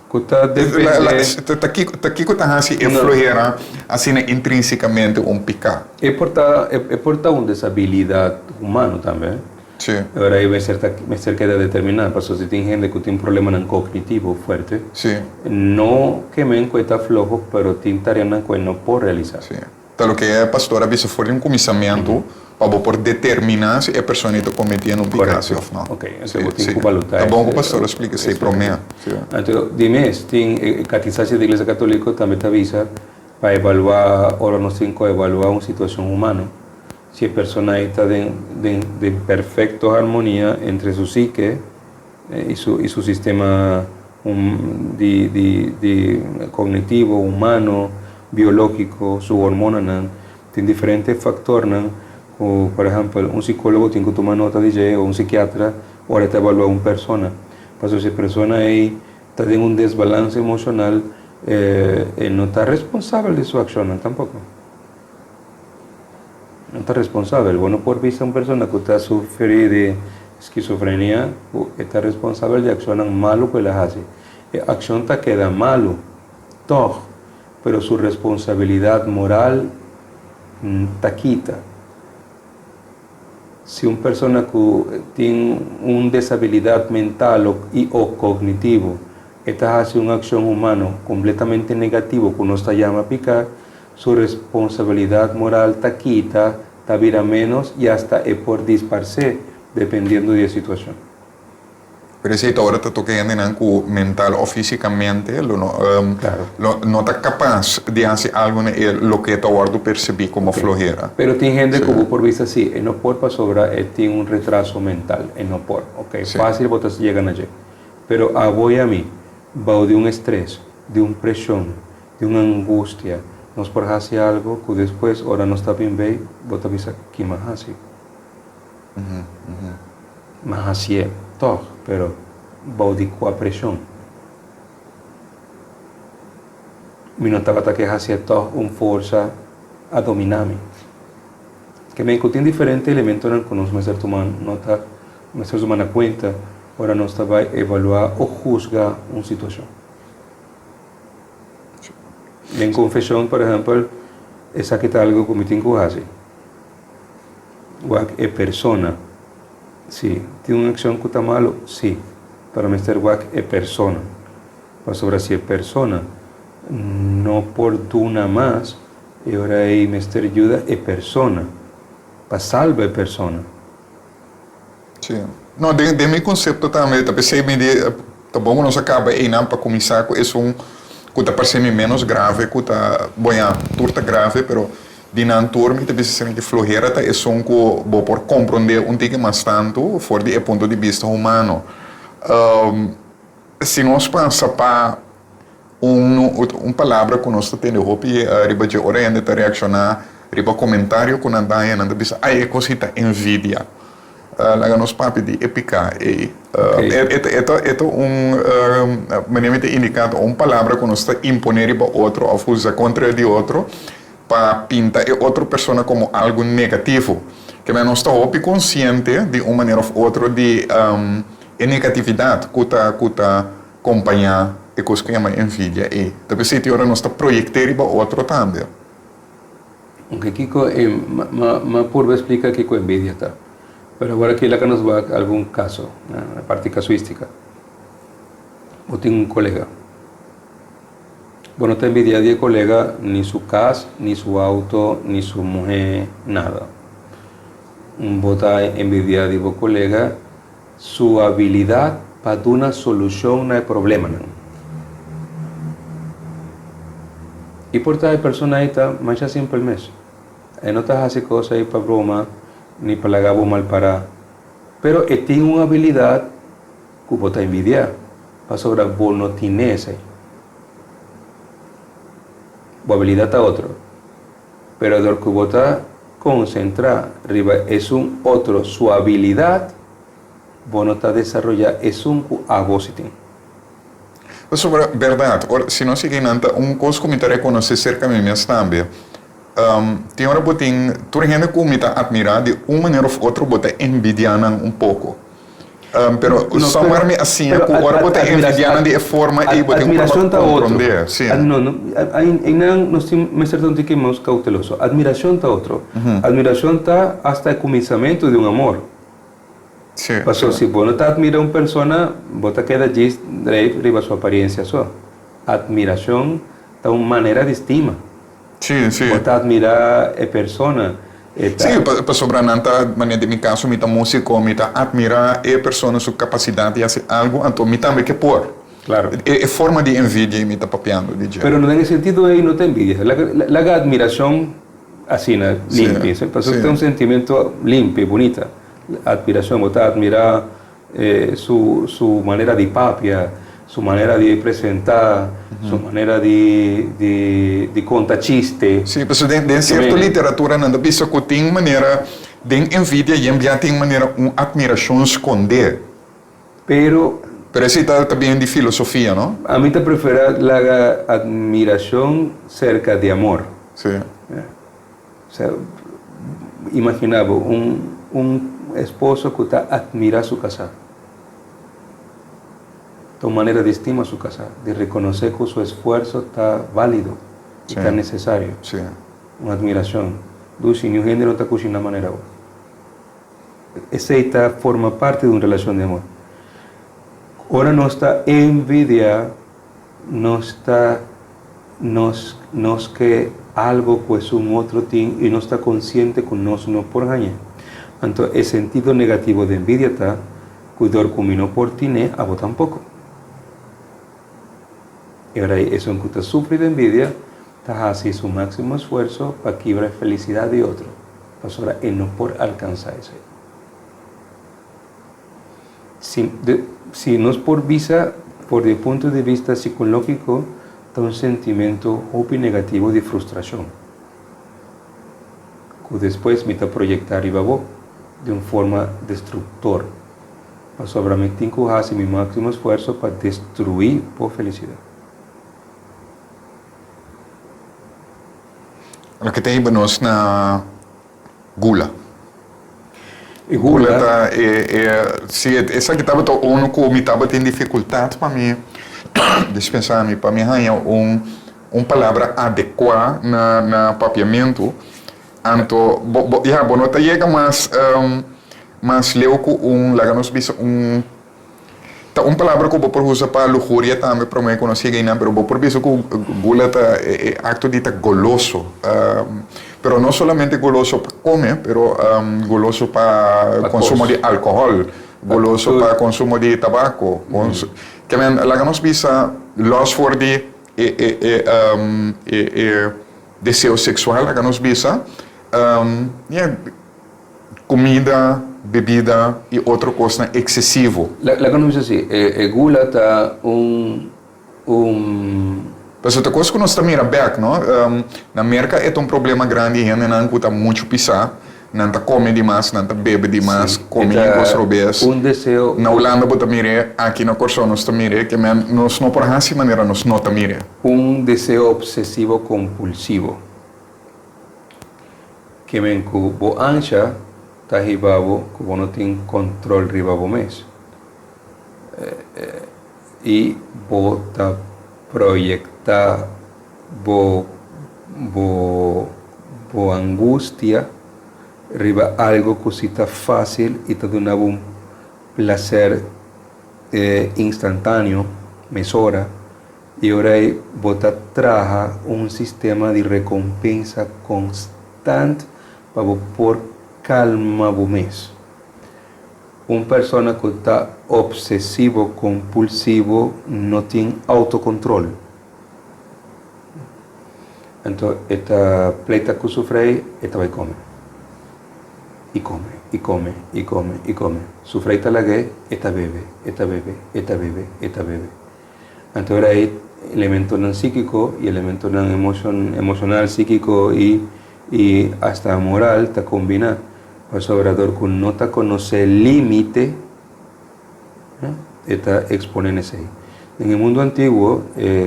Ku ta depende. Ta kiko ta kiko ta hasi e flohera asina intrinsikamente un piká? E por ta e por ta un desabilidat humano tambe. Sí. Ora ei mester ta mester keda determiná, pasobra si tin hende ku tin problemanan kognitivo fuerte, Sí. no ke men ku e ta floho, pero tin tareanan ku e no por realisá. Sí. Ta loke e pastor a bisa for di un kuminsamentu, pa bo por determiná si e persona ei ta kometiendo un piká si òf no. Korekto. Oke, anto bo tin ku balotá Ta bon ku pastor a splika esei promé. Sí. Anto, di mes, tin e Katisasia di Iglesia Katoliko tambe ta bisa pa evaluá, ora nos tin ku evaluá un situashon humano, Si e persona ei ta den den den perfecto harmonia entre su psique, I su i su sistema di di di kognitivo, humano, biológiko, su hormonanan. Tin diferente faktornan ku, por ehèmpel, un sikólogo tin ku tuma nota di dje o un sikiatra ora e ta evaluá un persona. Pasobra si e persona ei ta den un desbalans emoshonal, e no ta responsabel di su akshonnan tampoko. No ta responsabel. Bo no por bisa un persona ku ta sufri di skizofrenia ku e ta responsabel di akshonnan malu ku el a hasi. E akshon ta keda malu tòg, pero su responsabilidat moral ta kita. Si un persona ku tin un desabilidat mental i o kognitivo e ta hasi un akshon humano kompletamente negativo ku nos ta yama piká, su responsabilidat moral ta kita, ta bira ménos i asta e por disparsé, dependiendo di e situashon. Pero esei ta ora ta toka hendenan ku mental òf físikamente lo no lo no ta kapas di hasi algu na e loke ta wòrdu persibí komo flohera. Pero tin hende ku bo por bisa si, e no por pasobra e tin un retraso mental, e no por. Oke, fásil bo ta yega na dje. Pero abo i ami, bou di un estres, di un preshon, di un angustia, nos por hasi algu ku despues ora nos ta bin bei, bo ta bisa, Ki m'a hasi? M'a hasié tòg, pero bou di kua preshon? Mi no tabata ke hasié tòg, un forsa a dominá mi. Ke men ku tin diferente elementonan ku nos mester tuma nota, mester tuma na kuenta ora nos ta bai evaluá o husga un situashon. Den konfeshon, por ehèmpel, esaki ta algu ku mi tin ku hasi. Wak e persona. Si, tin un akshon ku ta malu? Si, pero mester wak e persona. Pasobra si e persona no por duna mas, e ora ei mester yuda e persona, pa salba e persona. Sí. No, den, den mi konsepto tambe, ta p'esei mi di, ta bon ku nos a kaba einan pa kuminsá ku esun ku ta parse mi ménos grave ku ta, bon ya, tur ta grave, pero di nan tur mi ta bisa esei ki flohera ta esun ku bo por komprondé un tiki mas tantu for di e punto di bista humano. Si nos pasa pa un un palabra ku nos ta tende hopi riba dje ora hende ta reakshoná riba komentario ku nan ta haña, nan ta bisa, ai e kos ei ta envidia. Laga nos papia di e piká ei. E ta e ta un manera mi ta indiká ta un palabra ku nos ta imponé riba otro òf usa kontra di otro pa pinta e otro persona komo algu negativo. Keme nos ta hopi konsiente di un manera òf otro di e negatividat ku ta ku ta kompañá e kos ku yama envidia ei. Ta p'esei tin ora nos ta proyekt'é riba otro tambe. Oke, kiko e, m'a purba splika kiko envidia ta. Pero awor aki laga nos wak algun kaso, na parti kasuístika. Bo tin un kolega. Bo no ta envidiá di e kolega ni su kas, ni su outo, ni su muhé, nada. Bo ta envidiá di bo kolega Su abilidat pa duna solushon na e problemanan. I por ta e persona ei ta masha simpel mes. E no ta hasi kos ei pa broma ni pa laga bo mal pará. Pero e tin un abilidat ku bo ta envidiá pasobra bo no tine esei. Bo abilidat ta otro. Pero dor ku bo ta konsentrá riba esun otro su abilidat, bo no ta desaroyá esun ku abo si tin. Pasobra, bèrdat, ora, si nos sigui nan ta un kos ku mi ta rekonosé serka mi mes tambe. Tin ora bo tin tur hende ku mi ta atmirá di un manera òf otro bo ta envidiá nan un poko. Pero somewhere mi a siña ku ora bo ta envidiá nan di e forma ei bo tin ku proba komprondé. Sí. No, no, einan nos tin mester ta un tiki mas kauteloso. Admirashon ta otro. Admirashon ta asta e kuminsamentu di un amor. Sí. Pasobra si bo no ta admira un persona, bo ta keda djis drijf riba su apariencia so. Admirashon ta un manera di stima. Sí, sí. Bo ta admira e persona, e ta. Sí, pasobra nan ta, manera den mi caso mi ta musico, mi ta admira e persona su capacidad di haci algo, anto mi tambe ke por. Claro. E forma di envidia ei mi ta papiando di dje. Pero no den e sentido ei no ta envidia. Laga, laga admiracion asina limpi, pasobra ta un sentimento limpi, bunita. Admiracion, bo ta admira. Su su manera di papia, su manera di presentá, su manera di di di konta chiste. Sí, pasobra den den sierto literatura nan ta bisa ku tin manera den envidia yen bia tin manera un atmirashon skondé. Pero. Pero esei ta ta bien di filosofia, no? Ami ta preferá laga atmirashon serka di amor. Sí. Osea, imaginá bo un un esposo ku ta atmirá su kasá. Ta un manera di stima su kasá, di rekonosé ku su esfuerso ta válido i ta nesesario. Un atmirashon. Dushi, niun hende no ta kushiná manera bo. Esei ta forma parti di un relashon di amor. Ora nos ta envidiá, nos ta nos nos ke algo ku esun otro tin i nos ta konsiente ku nos no por hañ'é. Anto e sentido negativo di envidia ta ku dor ku mi no por tin'é, abo tampoko. E ora ei esun ku ta sufri di envidia ta hasi su máksimo esfuerso pa kibra e felisidat di otro, pasobra e no por alkansá esei. Si, si nos por bisa for di e punto di bista sikológiko ta un sentimento hopi negativo di frustrashon, ku despues mi ta proyektá riba bo di un forma destruktor, pasobra mi tin ku hasi mi máksimo esfuerso pa destruí bo felisidat. Loke ta hiba nos na gula. E gula ta e e si esaki tabata unu ku mi tabatin difikultat pa mi dispensá mi pa mi haña un un palabra adekuá na na papiamentu anto bo bo ya bo no ta yega mas mas leu ku un laga nos bisa un Ta un palabra ku bo por usa pa luhuria tambe promé ku nos yega einan, pero bo por bisa ku gula ta e akto di ta goloso. Pero no solamente goloso pa kome, pero goloso pa konsumo di alkohòl, goloso pa konsumo di tabako. Ke men, laga nos bisa lòs for di e e e deseo seksual, laga nos bisa, ya. Kumida, bebida i otro kosnan eksesivo. Laga nos bisa si, e gula ta un un. Pasobra ta kos ku nos ta mira bèk, no? Na Merka e ta un problema grandi, hendenan ku ta muchu pisá, nan ta kome dimas, nan ta bebe dimas, kome yen kos robes. Un deseo. Na Hulanda bo ta mir'é, aki na Kòrsou nos ta mir'é, ke men nos no por hasi manera nos no ta mir'é. Un deseo obsesivo kompulsivo. Ke men ku bo ansha ta hiba bo ku bo no tin kontrol riba bo mes i bo ta proyektá bo bo bo angustia riba algo ku si ta fásil i ta duna bo un plaser instantáneo mesora. I ora ei bo ta traha un sistema di rekompensa konstant pa bo por kalma bo mes. Un persona ku ta opsesivo kompulsivo no tin outokontrol. Anto e ta pleita ku su frei, e ta bai kome. I kome, i kome, i kome, i kome. Su frei ta lag'é, e ta bebe, e ta bebe, e ta bebe, e ta bebe. Anto ora ei elementonan síkiko i elementonan emoshonal, síkiko i i asta moral ta kombiná. Pasobra dor ku no ta konosé límite, e ta eksponé na esei. Den e mundu antiguo,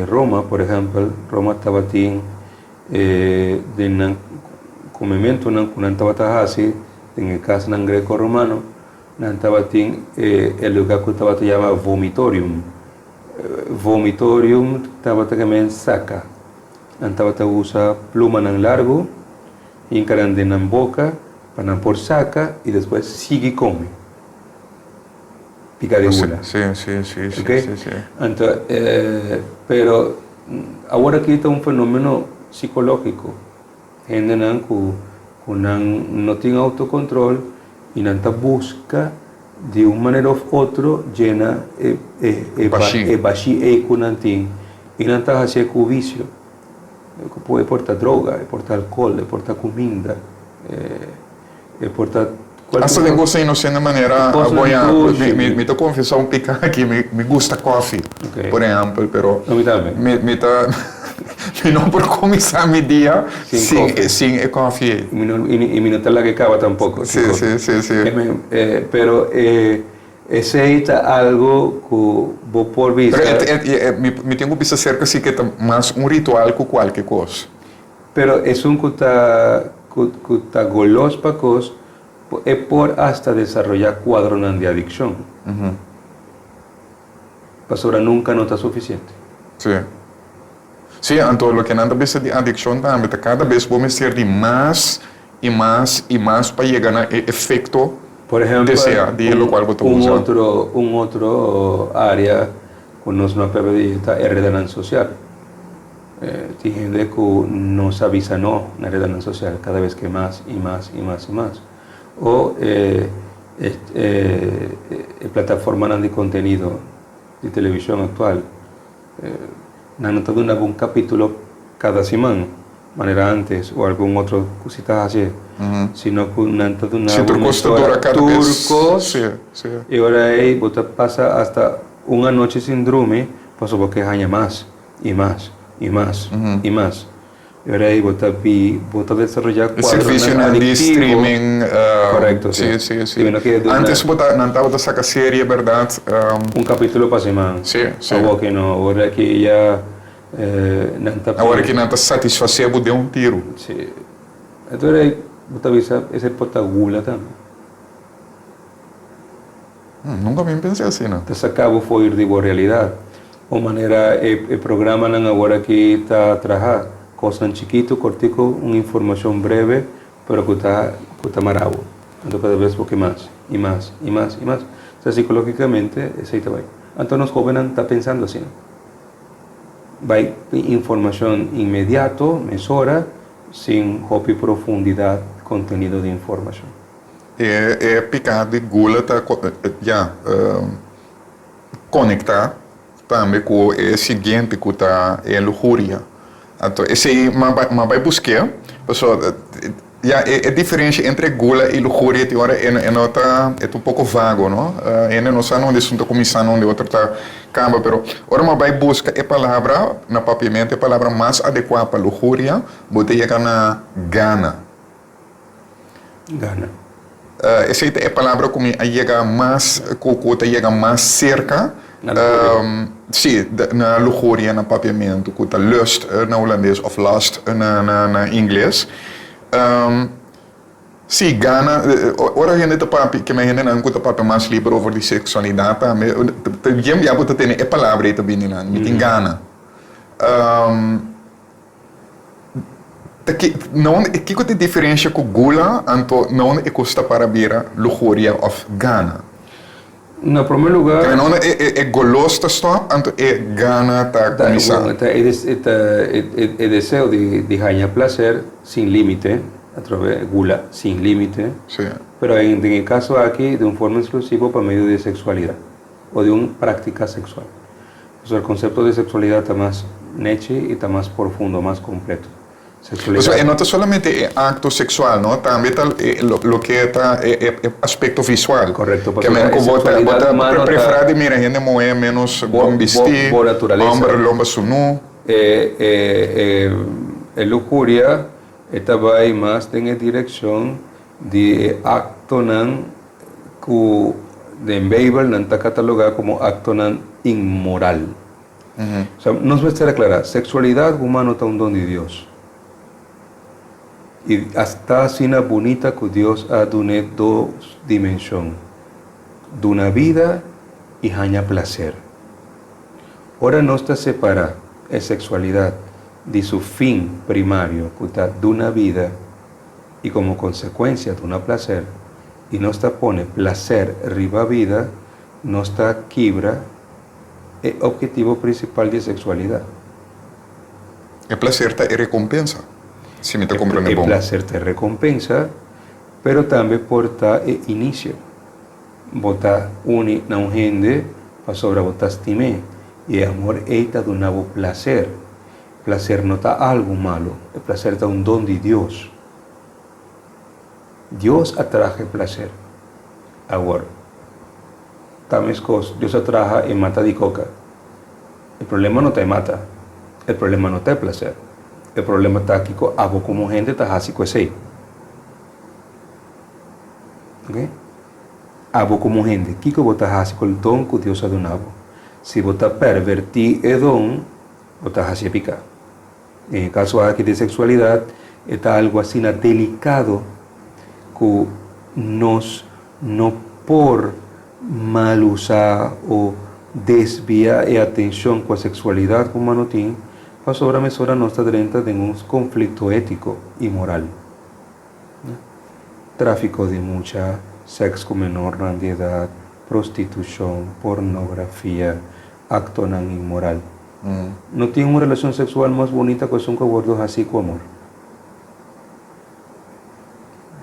Roma, por ehèmpel, Roma tabatin den nan komementunan ku nan tabata hasi den e kasnan greko-romano, Nan tabatin e luga ku tabata yama vomitorium. Vomitorium tabata kemen saka. Nan tabata usa plumanan largu hinka nan den nan boka pa nan por saka i despues sigui kome. Pika di gula. Ok? Anto, pero awor aki ta un fenomeno sikológiko. Hendenan ku ku nan no tin autocontrol y nan ta busca di un manera of otro llena e e e Bashí. e bashí ey ku nan tin y nan ta hacié ku vicio. Ku por e por ta droga, e por ta alcohol, e por ta cuminda, e por ta. Hasta den cosnan inocente manera bo ya, mi ta confesa un pica aki, mi gusta coffee, por ehempel, pero mi ta, mi no por cuminsa mi dia sin e coffee ey. Y mi no ta laga e caba tampoco. Si, si, si, si. Pero esey ta algo cu bo por bisa. Pero mi tin cu bisa cerca si cu ta mas un ritual cu cualke cos. Pero esun ku ta ku ta golos pa kos, e por asta desaroyá kuadronan di adikshon. Pasobra nunka no ta sufisiente. Sí. Sí, anto loke nan ta bisa di adikshon tambe ta kada bes bo mester di mas i mas i mas pa yega na e efekto Por ehèmpel, deseá di e lokual bo ta un usa. otro un otro área ku nos no a pèrdè di ta e redanan sosial. Tin hende ku no sa bisa no na redanan sosial, kada bes ke mas i mas i mas i mas. O e e plataformanan di kontenido di televishon aktual, nan no ta duna bo un kapítulo kada siman manera ántes o algun otro ku si ta hasi, sino ku nan ta duna bo mesora tur kos i ora ei bo ta pasa asta un anochi sin drumi pasobra bo ke haña mas. I mas, i mas, i mas. E ora ei bo ta bi, bo ta desaroyá E kuadronan servisionan di adiktivo. streaming, Korekto, sí, sí. sí, sí. I no ke duna. Antes bo ta, nan tabata saka serie, bèrdat? Un kapítulo pa siman. Sí, sí. Awor ke no, awor aki ya nan ta. Awor aki nan ta satisfasé bo den un tiru. Sí. E ora ei bo ta bisa esei por ta gula tambe. Nunka mi pensa asina. Ta saka bo for di bo realidat. O manera e e programanan awor aki ta traha, kosnan chikitu, kortiku, un informashon breve, pero ku ta ku ta mara bo. Anto kada bes bo ke mas, i mas, i mas, i mas. Sa sikologikamente esei ta bai. Anto nos hobennan ta pensando asina. Bai informashon inmediato, mesora, sin hopi profundidat kontenido di informashon. E e piká di gula ta ya konektá tambe ku e siguiente ku ta e luhuria. Anto esei m'a m'a bai busk'é pasobra ya e e diferensha entre gula i luhuria tin ora e e no ta e ta un poko vago no. Hende no sa nunde esun ta kuminsá nunde otro ta kaba pero ora m'a bai buska e palabra na papiamento e palabra mas adekuá pa luhuria bo ta yega na gana. Gana. Esei ta e palabra ku mi a yega mas, ku ku ta yega mas serka. Na luhuria. Sí, na luhuria na papiamentu, ku ta lust na hulandes òf lust na na ingles. Sí, gana, ora hende ta papia, keme hendenan ku ta papia mas liber over di seksualidat tambe, ta bien bia bo ta tene e palabra ei ta bini nan, mi tin gana. Ta ki, na unda, kiko ta e diferensha ku gula anto na unda e kos ta para bira luhuria òf gana? Na promé lugá. Na unda e, e, e golos ta stòp anto e gana ta kuminsá? Ta e, ta e, e deseo di, di haña plaser sin límite, atrobe gula sin límite. Sí. Pero en, den e kaso aki di un forma eksklusivo pa medio di seksualidat o di un práktika seksual. Pasobra e konsepto di seksualidat ta mas nechi i ta mas profundo, mas kompleto. Seksualidat. Pasobra e no ta solamente e akto seksual, no? Tambe ta e loke ta e e aspekto visual. Korekto, Ke pasobra men e ku bo ta bo seksualidat ta humano ta. preferá di mira hende muhé ménos Bo bon bo bistí, bo naturalesa. hòmber lomba sunú. E e e e luhuria e ta bai mas den e direkshon di e aktonan ku den Beibel nan ta katalogá komo aktonan inmoral. Osea, nos mester aklará, seksualidat humano ta un don di Dios. I ta asina bunita ku Dios a dun'é dos dimenshon, duna bida i haña plaser. Ora nos ta separá e seksualidat di su fin primario ku ta duna bida, i komo konsekuensia duna plaser, i nos ta pone plaser riba bida, nos ta kibra e ophetivo prinsipal di e seksualidat. E plaser ta e rekompensa, si mi ta komprende bon. E plaser ta e rekompensa, pero tambe por ta e inisio. Bo ta uni na un hende pasobra bo ta stim'é, i e amor ei ta duna bo plaser. Plaser no ta algu malu, e plaser ta un don di Dios. Dios a traha e plaser. Awor, ta meskos Dios a traha e mata di koka. E problema no ta e mata. E problema no ta e plaser. E problema ta kiko abo komo hende ta hasi ku esei. Ok? Abo komo hende, kiko bo ta hasi ku e don ku Dios a duna bo? Si bo ta pervertí e don, bo ta hasi e piká. Den e kaso aki di seksualidat, e ta algu asina delikado ku nos no por mal usá o desviá e atenshon ku e seksualidat humano tin, pasobra mesora nos ta drenta den un konflikto étiko i moral. Tráfiko di mucha, sèks ku menornan di edat, prostitushon, pornografia, aktonan inmoral. No tin un relashon seksual mas bunita ku esun ku a wòrdu hasí ku amor.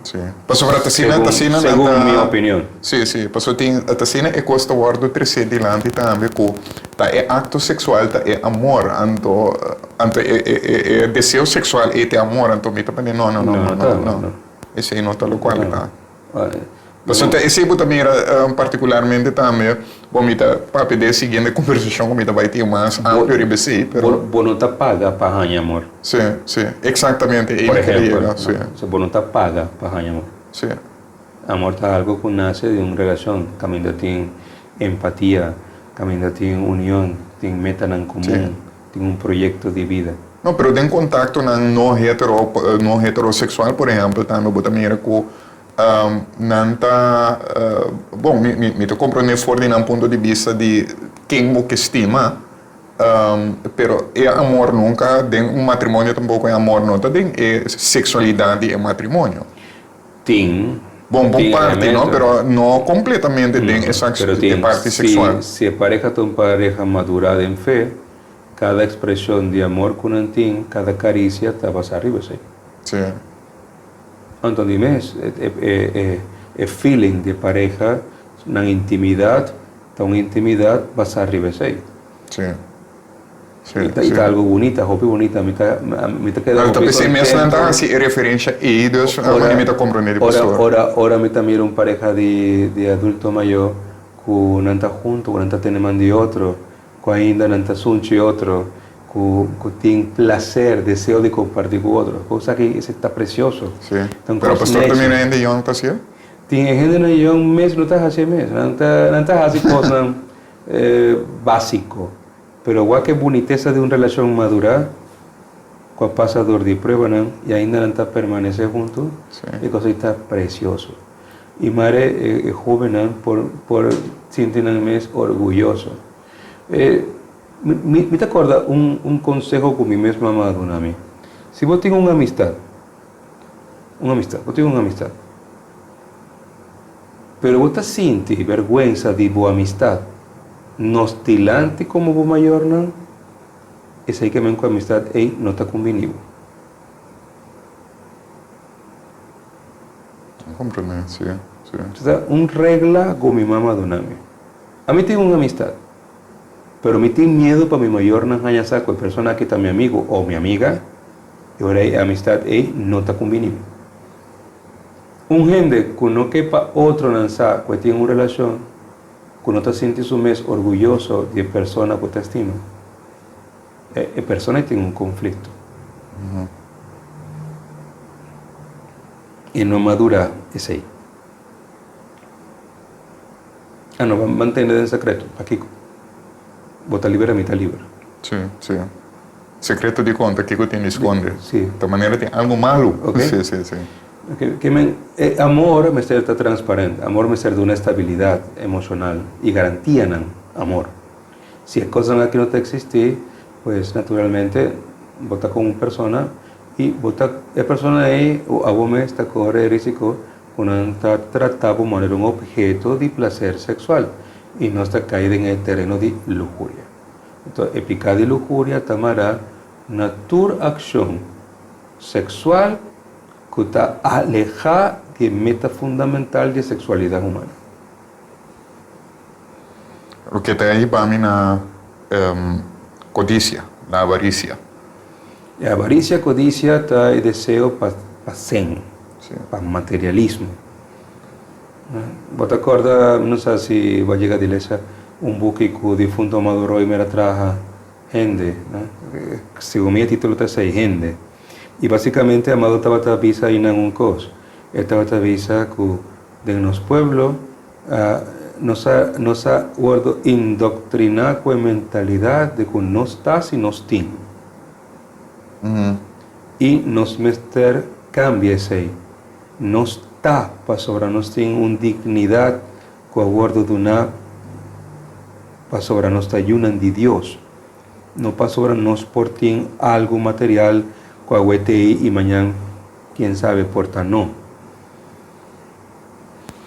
Sí. Pasobra ta asina, ta asina nan Segun ta. mi opinion. Sí, sí. Pasobra tin, ta asina e kos ta wòrdu tresé dilanti tambe ku ta e akto seksual ta e amor, anto, anto e, e, e, e deseo seksual ei ta e amor, anto mi ta pensa, no, no, no, No, no, no ta, no, no. Esei no ta lokual No. ta. Pasobra ta esei bo ta mira particularmente tambe, bo mi ta papia den e siguiente conversacion cu mi ta bay tin mas amplio riba esei, pero. Bo no ta paga pa haña amor. Sí, sí, exactamente, ei Por mi kere ehempel, yega, sí. no, bo no ta paga pa haña amor. Sí. Amor ta algo cu nace di un relacion caminda tin empatia, caminda tin union, tin metanan comun, tin un proyecto di bida. No, pero den contactonan no hetero, no heterosexual, por ehempel, tambe bo ta mira cu Nan ta, bon, mi, mi, mi ta comprende for di nan punto di bista di ken bo ke stima, pero e amor nunca, den un matrimonio tampoco e amor no ta den e sexualidad di e matrimonio. Tin, Bon, bon tin parti, no, elemento. pero no completamente den No, e sax, pero e tin, parti si, sexual. si e pareha ta un pareha madura den fe, cada expresion di amor cu nan tin, cada caricia ta basa riba esey. Sí. Anto di mes, e feeling di e pareha, nan intimidat, ta un intimidat basá riba esei. Sí. Sí, I sí. ta algo bunita, hopi bunita. Mi ta, mi ta keda Anto hopi p'esei mes nan ta contento. hasi e referencia ei, dus Ora, mi ta comprende di ora, pastor. ora, ora mi ta mira un pareha di, di adulto mayor ku nan ta hunto, ku nan ta tene man di otro, Ku ainda nan ta sunchi otro, ku ku tin plaser, deseo di kompartí ku otro. Kos aki esei ta presioso. Sí. Ta un Pero kos pastor ta nechi. mira hende yòn ta hasié? Tin e hendenan yòn mes no ta hasié mes. Nan ta nan ta hasi kosnan básiko. Pero wak e bunitesa di un relashon madurá ku a pasa dor di pruebanan i ainda nan ta permanesé huntu, Sí. e kos ei ta presioso. I mare e hóbennan por por sinti nan mes orguyoso. E mi mi ta kòrda un un konseho ku mi mes mama a duna mi. Si bo tin un amistat, un amistat, bo tin un amistat, pero bo ta sinti bèrgwensa di bo amistat nos dilanti komo bo mayornan, esei ke men ku amistat ei no ta kumbiní bo. Comprende, si, si. Ta un regla cu mi mama a duna mi. Ami tin un amistad, pero mi tin miedo pa mi mayornan haña sa cu e persona aki ta mi amigo o mi amiga, y ora e amistad ey no ta cumbini mi. Un hende cu no ke pa otronan sa cu e tin un relacion, cu no ta sinti su mes orguyoso di e persona cu ta stima, e persona ei tin un konflikto. E no madurá esei. A no mantene den sekreto. Pakiko? Bo ta liber, ami ta liber. Sí, sí. Sekreto di konta, kiko tin di skonde? Sí. Ta manera tin algu malu. Ok. Sí, sí, sí. Ok, ke men, e amor mester ta transparente. Amor mester duna estabilidat emoshonal i garantianan amor. Si e kosnan aki no ta eksistí, pues naturalmente bo ta ku un persona i bo ta e persona ei o abo mes ta kore e risiko ku nan ta trata bo manera un opheto di plaser seksual i nos ta kai den e tereno di luhuria. Enton e piká di luhuria ta mará na tur akshon seksual ku ta alehá di e meta fundamental di e seksualidat humano. Loke ta hiba mi na codicia, na avaricia. E avaricia, codicia, ta e deseo pa pa sen, pa materialismo. Bo ta kòrda, mi no sa si bo a yega di lesa un buki ku difunto Amado Roymer a traha, Hende. Segun mi e título ta esei, Hende. I básikamente Amado tabata bisa einan un kos. E tabata bisa ku den nos pueblo nos a nos a wòrdu indoktriná ku e mentalidat di ku nos ta si nos tin. I nos mester kambia esei. Nos ta pasobra nos tin un dignidat ku a wòrdu duná pasobra nos ta yunan di Dios, no pasobra nos por tin algu material ku awe t'ei i mañan ken sabe por ta no.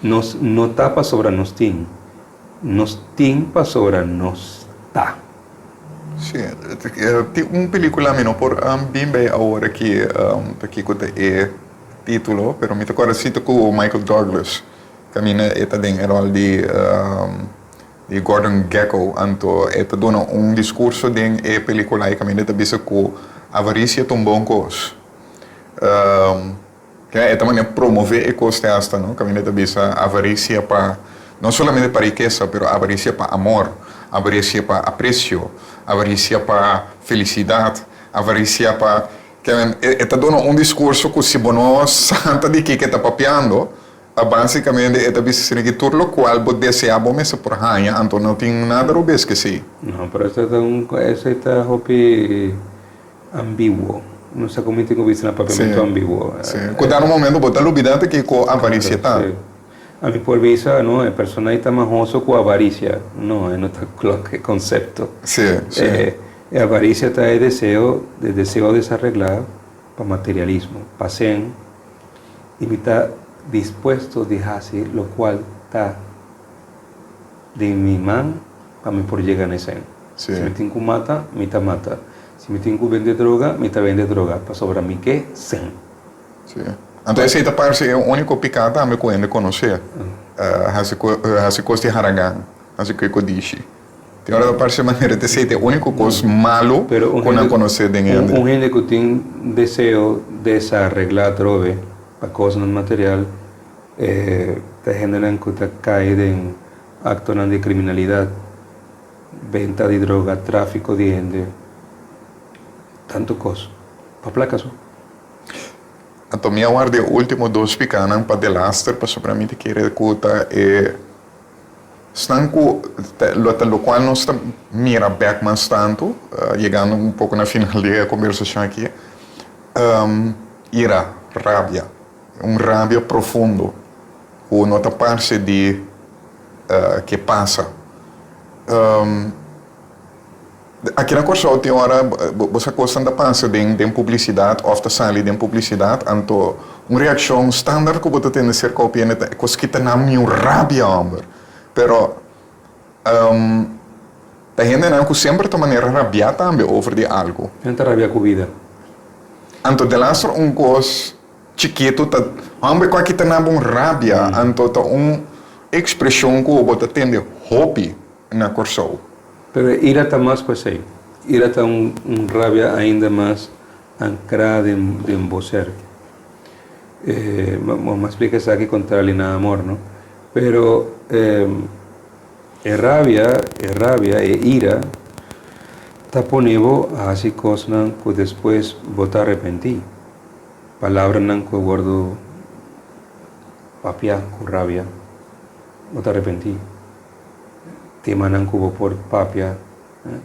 Nos no ta pasobra nos tin, nos tin pasobra nos ta. Sí, tin un película mi no por bin bay awor aki ta kiko ta e título, pero mi ta kòrda si ta ku Michael Douglas, kaminda e ta den e ròl di di Gordon Gekko, anto e ta duna un diskurso den e película ei kaminda e ta bisa ku avarisia ta un bon kos. Kina e ta manera promove e kos te asta, no? Kaminda e ta bisa avarisia pa, no solamente pa rikesa, pero avarisia pa amor, avarisia pa apresio, avarisia pa felisidat, avarisia pa, kiamen e ta duna un diskurso ku si bo no sa ta di kiko e ta papiando, basikamente e ta bisa esei ki tur lokual bo deseá bo mester por haña, anto no tin nada robes ke esei. No, pero esei ta un, esei ta hopi Ambiguo. No sa como tin cu bisa na papiamento ambiguo. Sí. Cu ta un momento bo ta lubida ta kico avaricia ta. Sí. Ami por bisa, no, e persona ei ta mahoso cu avaricia. No, e no ta klok e concepto. Sí, sí. E avaricia ta e deseo, e deseo desarreglá pa materialismo, pa sen, y mi ta dispuesto di haci locual ta den mi man pa mi por yega na e sen. Sí. Si mi tin ku mata, mi ta mata. Si mi tin ku bende droga, mi ta bende droga, pasobra mi ke sen. Sí. Anto esei ta parse e úniko piká tambe ku hende konosé, hasi hasi kos di haragan, hasi kue kodishi. Tin ora ta parse manera ta esei ta e úniko kos malu ku nan konosé den hende. Un hende ku tin deseo desareglá atrobe pa kosnan material, e ta hendenan ku ta kai den aktonan di kriminalidat. Benta di droga, tráfiko di hende, tantu kos. Pa plaka so. Anto mi a warda e último dos pikanan pa delaster pasobra mi ta kere ku ta e esnan ku ta lo ta lokual nos ta mira bèk mas tantu, yegando un poko na final di e kombersashon aki, ira, rabia, un rabia profundo ku no ta parse di ke pasa. Aki na Kòrsou tin ora bo sa kosnan ta pasa den den publisidat òf ta sali den publisidat, anto un reakshon standaard ku bo ta tende serka hopi hende ta e kos kita nan mi un rabia hòmber. Pero ta hendenan ku semper ta manera rabiá tambe over di algu. Nan ta rabia ku bida. Anto delaster un kos Chikitu ta homber cu a kita nan bon rabia, anto ta un expresion cu bo ta tende hopi na Corsou. Pero e ira ta mas cu esey. Ira ta un rabia ainda mas ancra den bo ser. Bo a splica esaki contrali na amor, no? Pero e rabia, e rabia, e ira ta pone bo a haci cosnan cu despues bo ta arepenti. Palabranan ku a wòrdu papia ku rabia, bo ta arepentí. Temanan ku bo por papia,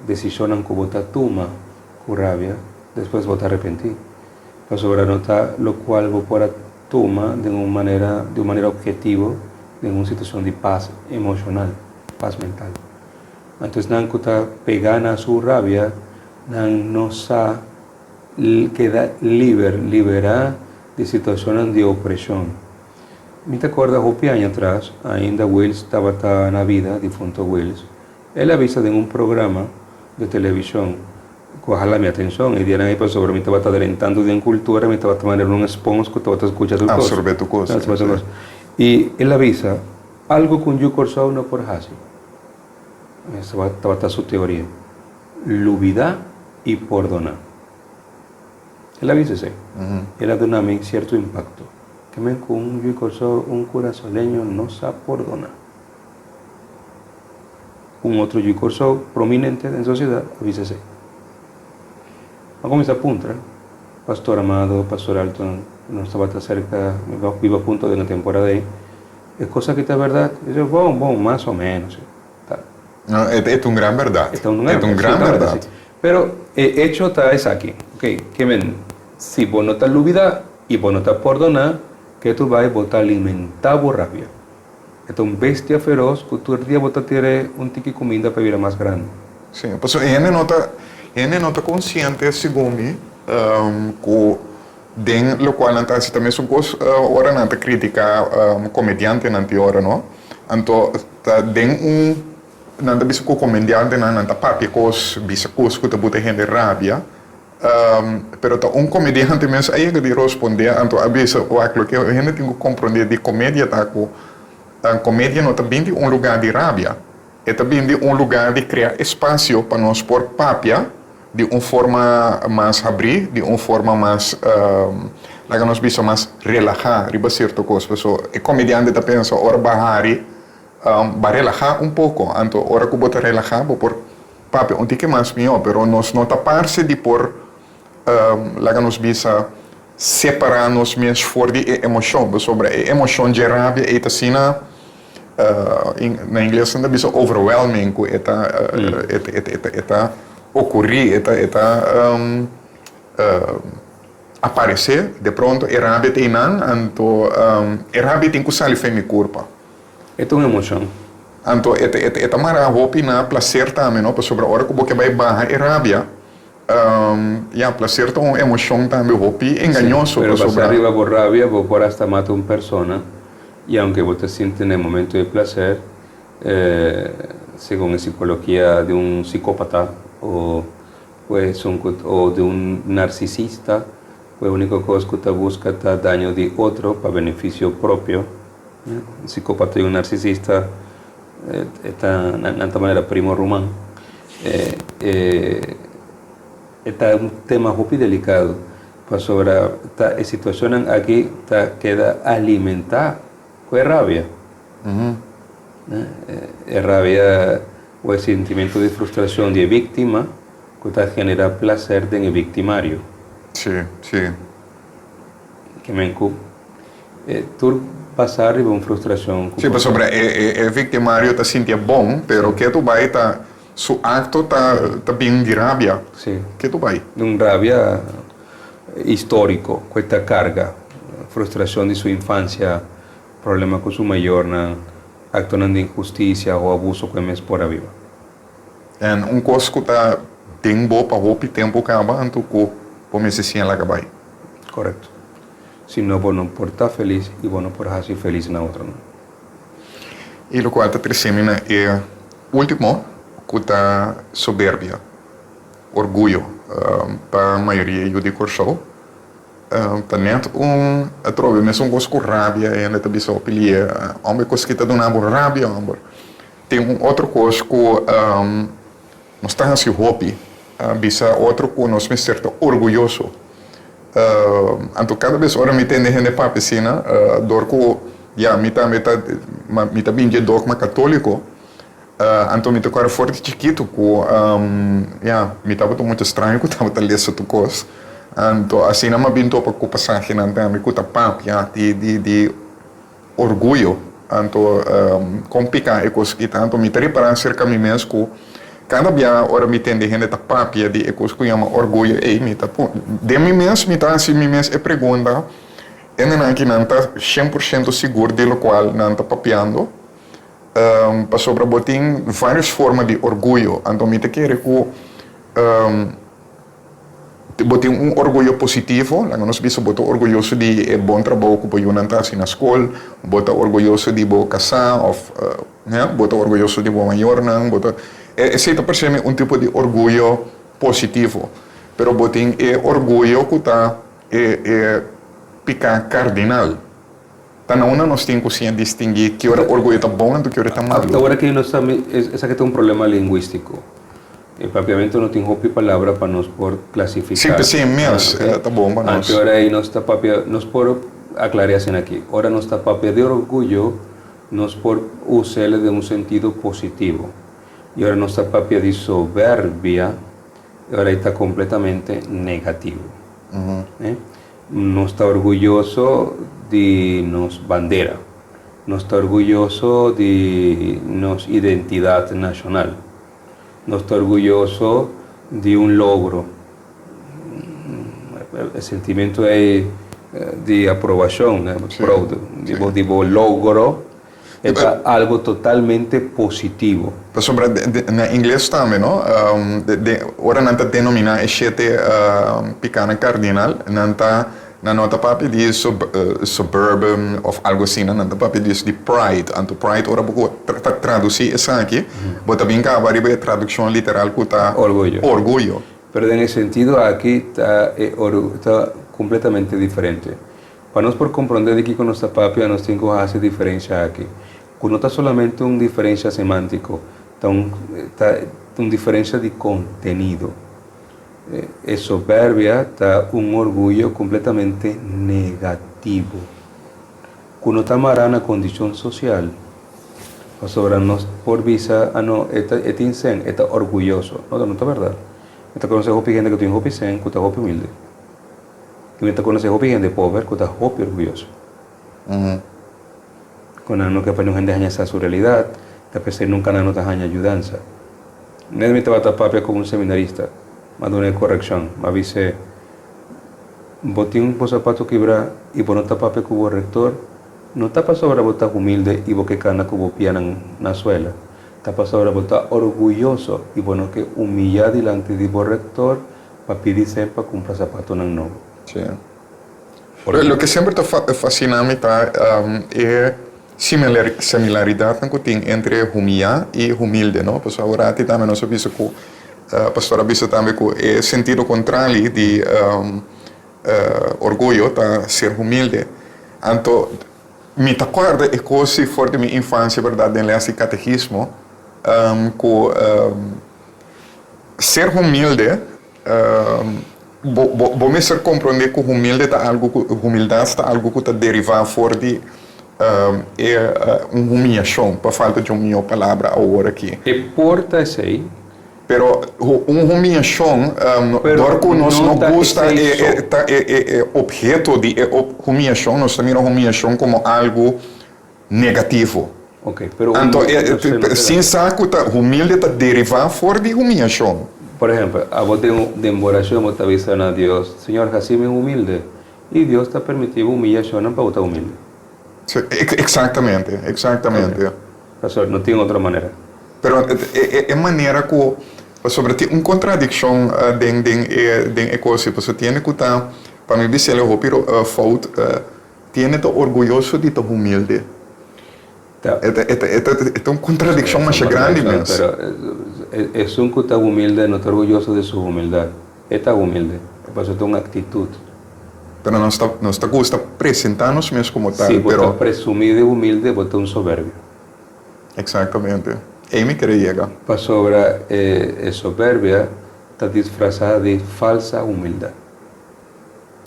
desishonnan ku bo ta tuma ku rabia, despues bo ta arepentí. Pasobra no ta lokual bo por a tuma den un manera, di un manera ophetivo den un situashon di pas emoshonal, pas mental. Anto esnan ku ta pegá na su rabia, nan no sa keda liber, liberá di situashonnan di opreshon. Mi ta kòrda hopi aña atras, ainda Wiels tabata na bida, difunto Wiels, el a bisa den un programa di televishon ku a hala mi atenshon. E dianan ei pasobra mi tabata drentando den kultura, mi tabata manera un spons ku tabata skucha tur kos. Absorbé tur kos. Absorbé tur kos. I el a bisa, Algu ku un yu Kòrsou no por hasi. Esei tabata su teoria. Lubidá i pordoná. El a bisa esei. El a duna mi sierto impakto. Ke men ku un yu Kòrsou, un kurasoleño no sa pordoná. Un otro yu Kòrsou prominente den sosiedat a bisa esei. A kuminsá puntra Pastor Amado, Pastor Alton, nos tabata serka, mi biba hunto den e temporada ei, e kos aki ta bèrdat? E dice, bon, bon, mas o ménos. Ta. No, e ta un gran bèrdat. E ta un gran bèrdat. Pero e echo ta esaki, ok, ke men, si bo no ta lubida i bo no ta pordoná, ke tu bai bo ta alimentá bo rabia. E ta un bestia feros ku tur dia bo ta tir'é un tiki kuminda pa e bira mas grandi. Sí, pasobra e hende no ta, e hende no ta konsiente, segun mi, ku den lokual nan ta hasi ta mesun kos ora nan ta kritiká komediantenan tin ora, no? Anto ta den un Nan ta bisa ku komediantenan nan ta papia kos, bisa kos ku ta buta hende rabia. Pero ta un komediante mes a yega di rospondé, anto a bisa, Wak, loke hende tin ku komprondé di komedia ta ku komedia no ta bin di un lugá di rabia, e ta bin di un lugá di krea espasio pa nos por papia di un forma mas habrí, di un forma mas, laga nos bisa, mas relahá riba sierto kos. Pasobra e komediante ta pensa ora bo a hari Ba relahá un poko. Anto ora ku bo ta relahá bo por papia un tiki mas mihó, pero nos no ta parse di por laga nos bisa separá nos mes for di e emoshon, pasobra e emoshon dje rabia ei ta asina, na ingles nan ta bisa overwhelming, ku e ta e ta okurí, e ta e ta aparesé de pronto e rabia ta einan, anto e rabia tin ku sali fen mi kurpa. E ta un emocion. Anto e ta e ta mara hopi na placer tambe no, pasobra ora ku bo ke bai baha e rabia, ya, placer ta un emocion tambe hopi engañoso, Sí, pero basa riba bo rabia bo por hasta mata un persona y aunke bo ta sinti na e momento e placer, segun e psicologia di un psicopata o pues un ku o di un narcisista, ku e unico cos ku ta busca ta daño di otro pa beneficio propio. Un psicopata y un narcisista e ta nan ta manera primo ruman. E ta un tema hopi delicado pasobra ta e situacionnan aki ta keda alimenta cu e rabia. E rabia o e sintimento di frustracion di e victima cu ta genera placer den e victimario. Sí, sí. Kimen cu E tur pasa riba un frustracion cu. Sí, pasobra e victimario ta sinti e bon, pero ke tu bai ta su acto ta bin di rabia. Sí. Ke tu bai. Di un rabia historico cu e ta carga, frustracion di su infancia, problema cu su mayornan, actonan di inhusticia o abuso cu e mes por a biba. En un cos cu ta den bo pa hopi tempo caba, anto cu bo mester siña laga bai. Correcto. Si no bo no por ta felis i bo no por hasi felis na otronan. I lokual ta trese mi na e ultimo ku ta soberbia, orguyo. Pa mayoria yu di Kòrsou ta nèt un atrobe mesun kos ku rabia e hende ta bisa hopi lie, Homber kos ki ta duna bo rabia homber. Tin un otro kos ku Nos ta hasi hopi bisa otro ku nos mester ta orguyoso. Anto kada bes ora mi tende hende papia asina, dor ku ya mi tambe ta mi ta bin dje dogma katoliko, anto mi ta kòrda for di chikitu ku ya mi tabata un mucha straño ku tabata lesa tur kos. Anto asina mi a bin topa ku pasahenan tambe ku ta papia di di di Orguyo, anto kon piká e kos aki ta? Anto mi ta ripará serka mi mes ku kada bia ora mi tende hende ta papia di e kos ku yama orguyo ei, mi ta den mi mes mi ta hasi mi mes e pregunta, Hendenan aki nan ta 100% sigur di lokual nan ta papiando? Pasobra bo tin vários forma di orguyo, anto mi ta kere ku Bo tin un orguyo positivo, laga nos bisa bo ta orguyoso di e bon trabou ku bo yunan ta hasi na skol, bo ta orguyoso di bo kasá òf bo ta orguyoso di bo mayornan, bo ta, esei ta parse mi un tipo di orguyo positivo. Pero bo tin e orguyo ku ta e e piká kardinal. Ta na unda nos tin ku siña distinguí ki ora orguyo ta bon anto ki ora ta malu? Awor aki nos ta esaki ta un problema lingüístiko. E papiamentu no tin hopi palabra pa nos por klasifiká. Sí, p'esei mes ta bon pa nos. Anto ora ei nos ta papia, nos por aklar'é asina aki. Ora nos ta papia di orguyo, nos por us'el den un sentido positivo. I ora nos ta papia di soberbia, e ora ei ta kompletamente negativo. Nos ta orguyoso di nos bandera. Nos ta orguyoso di nos identidat nashonal. Nos ta orguyoso di un logro. E sentimentu ei di aprobashon, proud, di bo logro, e ta algo totalmente positivo. Pasobra na ingles tambe, no, ora nan ta denominá e shete pikánan kardinal, nan ta nan no ta papia di suburban òf algu asina, nan ta papia di pride. Anto pride ora bo ta tradusí esaki, bo ta bin kaba riba e tradukshon literal ku ta Orguyo. Orguyo. Pero den e sentido aki ta e ta kompletamente diferente. Pa nos por komprondé di kiko nos ta papia, nos tin ku hasi diferensha aki, ku no ta solamente un diferensha semántiko, ta un ta un diferensha di kontenido. E soberbia ta un orguyo kompletamente negativo, ku no ta mará na kondishon sosial, pasobra nos por bisa, Ah no, e ta e tin sen, e ta orguyoso. No, no ta bèrdat. Mi ta konosé hopi hende ku tin hopi sen ku ta hopi humilde. I mi ta konosé hopi hende pober ku ta hopi orguyoso. Ku nan no ke pa niun hende haña sa su realidat, ta p'esei nunka nan no ta haña yudansa. Nes mi tabata papia ku un seminarista, m'a duna e korekshon, m'a bis'é, Bo tin bo sapato kibrá i bo no ta papia ku bo rektor? No ta pasobra bo ta humilde i bo ke kana ku bo pianan na suela. Ta pasobra bo ta orguyoso i bo no ke humiyá dilanti di bo rektor Pa pidi sen pa cumpra zapatonan nobo. Sí. Loke semper ta fasciná mi ta e similaridadnan cu tin entre humiyá i humilde, no? Pasobra awor tambe nos a bisa cu, pastor a bisa tambe cu e sentido contrali di orguyo ta ser humilde. Anto mi ta corda e cos si for di mi infancia, berdad, den les di categismo, cu Ser humilde, Bo bo mester komprondé ku humilde ta algu ku humildat ta algu ku ta derivá for di e un humiashon, pa falta di un mihó palabra awor aki. E por ta esei. Pero un humiashon, dor ku nos no gusta e ta e opheto di e humiashon, nos ta mira humiashon komo algu negativo. Ok, pero Anto e sin sa ku ta humilde ta derivá for di humiashon. Por ehempel, abo den den bo orashon bo ta bisa na Dios, Señor, hasi mi humilde. I Dios ta permití bo humiyashonnan pa bo ta humilde. Si, eksaktamente, eksaktamente. Ok, pastor, no tin otro manera. Pero e manera ku, pasobra tin un kontradikshon den den e den e kos ei, pasobra tiene ku ta, pa mi bisa el e hopi fout. Tiene ta orguyoso di ta humilde. E ta, e ta, e ta, e ta un kontradikshon masha grandi mes. Pero esun ku ta humilde no ta orguyoso di su humildat. E ta humilde, pasobra ta un aktitut. Pero nos ta, nos ta gusta presentá nos mes komo tal, Si bo pero. ta presumí di humilde, bo ta un soberbio. Eksaktamente. Ei mi kere yega. Pasobra e soberbia ta disfrasá di falsa humildat.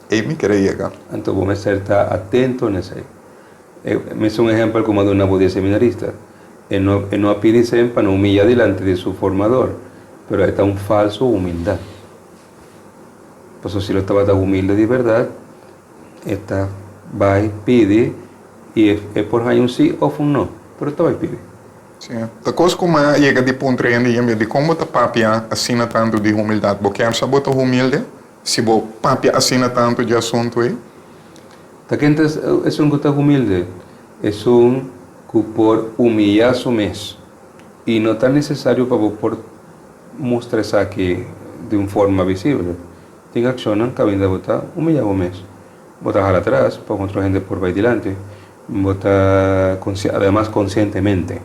Ei mi kere yega. Anto bo mester ta atento na esei. E mesun ehempel ku mi a duna bo di e seminarista. E no e no a pidi sen pa no humilla dilanti di su formador, pero e ta un falso humildat. Pasobra si lo tabata humilde di bèrdat, e ta bai pidi i e e por haña un si òf un no, pero e ta bai pidi. Sí. Ta kos ku mi a yega di puntra hende yembe, dikon bo ta papia asina tantu di humildat? Bo kier sa bo ta humilde? Si bo papia asina tantu dje asuntu ei. Ta ken ta esun ku ta humilde? Esun ku por humiyá su mes. I no ta nesesario pa bo por mustra esaki di un forma visibel. Tin akshonnan kaminda bo ta humiyá bo mes. Bo ta hala atras pa un otro hende por bai dilanti. Bo ta ademas konsientemente.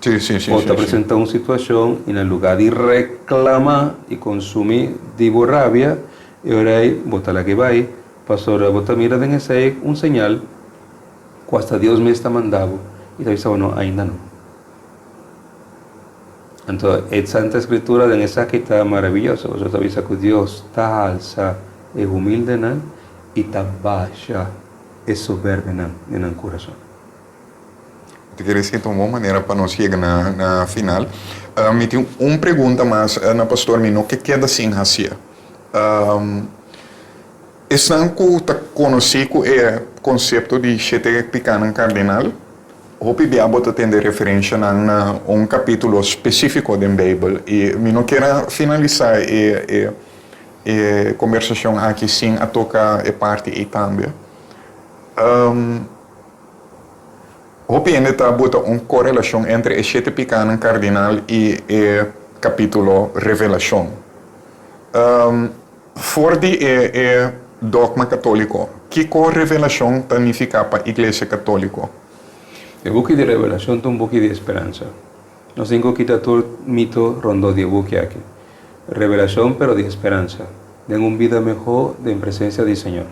Sí, sí, sí, Bo ta sí, sí. presenta un situacion y na lugar di reclama y consumi di bo rabia, e ora ey bo ta laga e bay, pasobra bo ta mira den esey un señal cu hasta Dios mes ta manda bo y ta bisa bo no, ainda no. Anto e Santa Escritura den esaki ta maravilloso, pasobra ta bisa cu Dios ta halsa e humildenan y ta basha. E soberbenan den nan kurason. Mi ta kere si ta un bon manera pa nos yega na final. Mi tin un pregunta mas na pastor, mi no ke keda sin hacié. Esnan ku ta konosí ku e konsepto di shete pikánan kardinal, hopi bia bo ta tende referenshanan na un kapítulo spesífiko den Beibel. I mi no kier a finalisá e e kombersashon aki sin a toka e parti ei tambe. Hopi hende ta buta un korelashon entre e shete pikánan kardinal i e kapítulo Revelashon. For di e e dogma katóliko, kiko Revelashon ta nifiká pa Iglesia Katóliko? E buki di Revelashon ta un buki di speransa. Nos tin ku kita tur mito rondó di e buki aki. Revelashon pero di speransa, den un bida mehó den presensia di Señor.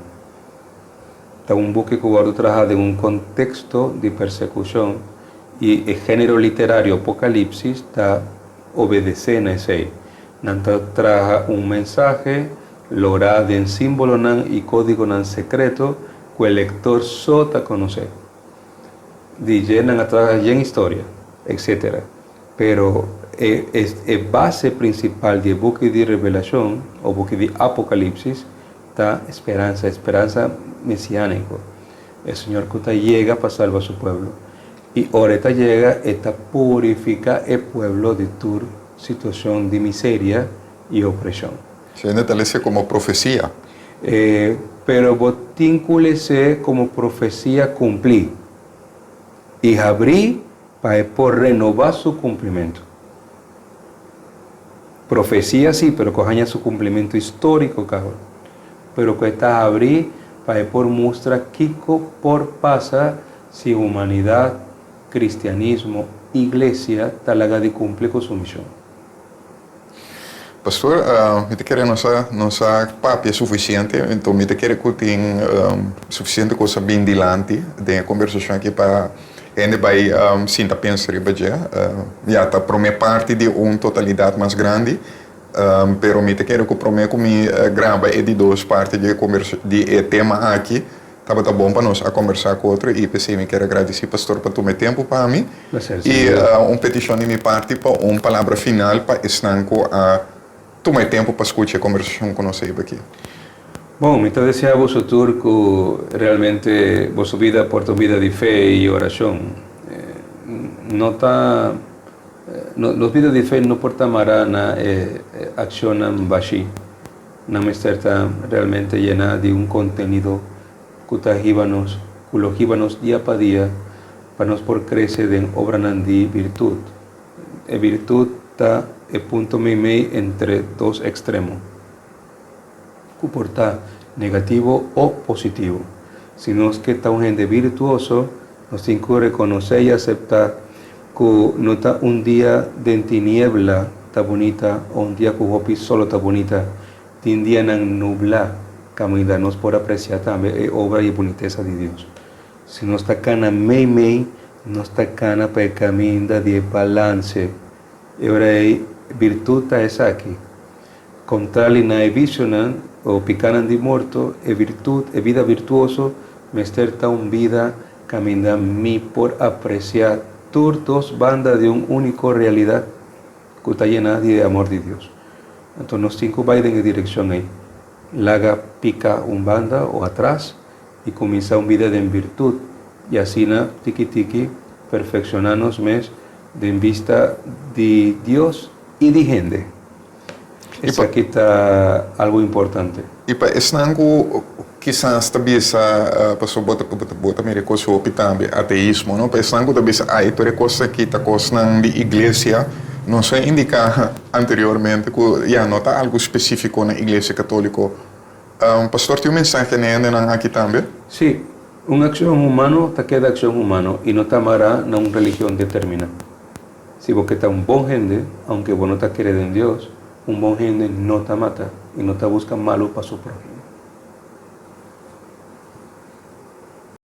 Ta un buki ku wòrdu traha den un konteksto di persekushon i e género literario Apokalipsis ta obedesé na esei. Nan ta traha un mensahe lorá den símbolonan i kódigonan sekreto ku e lektor so ta konosé. Di dje nan a traha yen historia, etcétera. Pero e e base prinsipal di e buki di Revelashon o buki di Apokalipsis ta speransa, e speransa mesiániko, e Señor ku ta yega pa salba su pueblo. I ora e ta yega, e ta purifiká e pueblo di tur situashon di miseria i opreshon. Hende ta les'é komo profesia. E, pero bo tin ku les'é komo profesia kumplí i habrí pa e por renobá su kumplimentu. Profesia sí, pero ku haña su kumplimentu históriko kaba. Pero ku e ta habrí pa e por mustra kiko por pasa si humanidat, kristianismo, iglesia ta laga di kumpli ku su mishon. Pastor, mi ta kere nos a nos a papia sufisiente, enton mi ta kere ku tin sufisiente kos a bin dilanti den e kombersashon aki pa hende bai sinta pensa riba dje. Ya, ta promé parti di un totalidat mas grandi, pero mi ta kere ku promé ku mi graba e di dos parti di e di e tema aki, tabata bon pa nos a kombersá ku otro i p'esei mi kier a gradisí pastor pa tuma e tempu pa mi. I un petishon di mi parti pa un palabra final pa esnan ku a tuma e tempu pa skucha e kombersashon ku nos a hiba aki. Bon, mi ta deseá boso tur ku realmente boso bida por ta un bida di fe i orashon. No ta, nos bida di fe no por ta mará na e akshonnan bashí. Nan mester ta realmente yená di un kontenido ku ta hiba nos, ku lo hiba nos dia pa dia pa nos por krese den obranan di birtut. E birtut ta e punto meimei entre dos ekstremo. Ku por ta negativo o positivo. Si nos ke ta un hende birtuoso, nos tin ku rekonosé i aseptá ku no ta un dia den tiniebla ta bunita o un dia ku hopi solo ta bunita. Tin dianan nublá kaminda nos por apresiá tambe e obra i e bunitesa di Dios. Si nos ta kana meimei, nos ta kana pa e kaminda di e balanse. E ora ei, birtut ta esaki. Kontrali na e visionan o pikanan di morto, e virtut, e bida virtuoso mester ta un bida kaminda mi por apresiá tur dos banda di un úniko realidat ku ta yená di e amor di Dios. Anto nos tin ku bai den e direkshon ei, laga pika un banda o atras i kuminsá un bida den virtut i asina tiki tiki perfekshoná nos mes den bista di Dios i di hende. Esaki ta algu importante. I pa esnan ku kisas ta bisa, pasobra bo ta bo ta mira e kos hopi tambe, ateismo, no? Pa esnan ku ta bisa, ai, tur e kos aki ta kosnan di iglesia, nos a indiká anteriormente ku ya no ta algu spesífiko na iglesia katóliko. Pastor tin un mensahe na e hendenan aki tambe? Sí, un akshon humano ta keda akshon humano i no ta amará na un religion determiná. Si bo ke ta un bon hende, aunke bo no ta kere den Dios, un bon hende no ta mata i no ta buska malu pa su próhimo.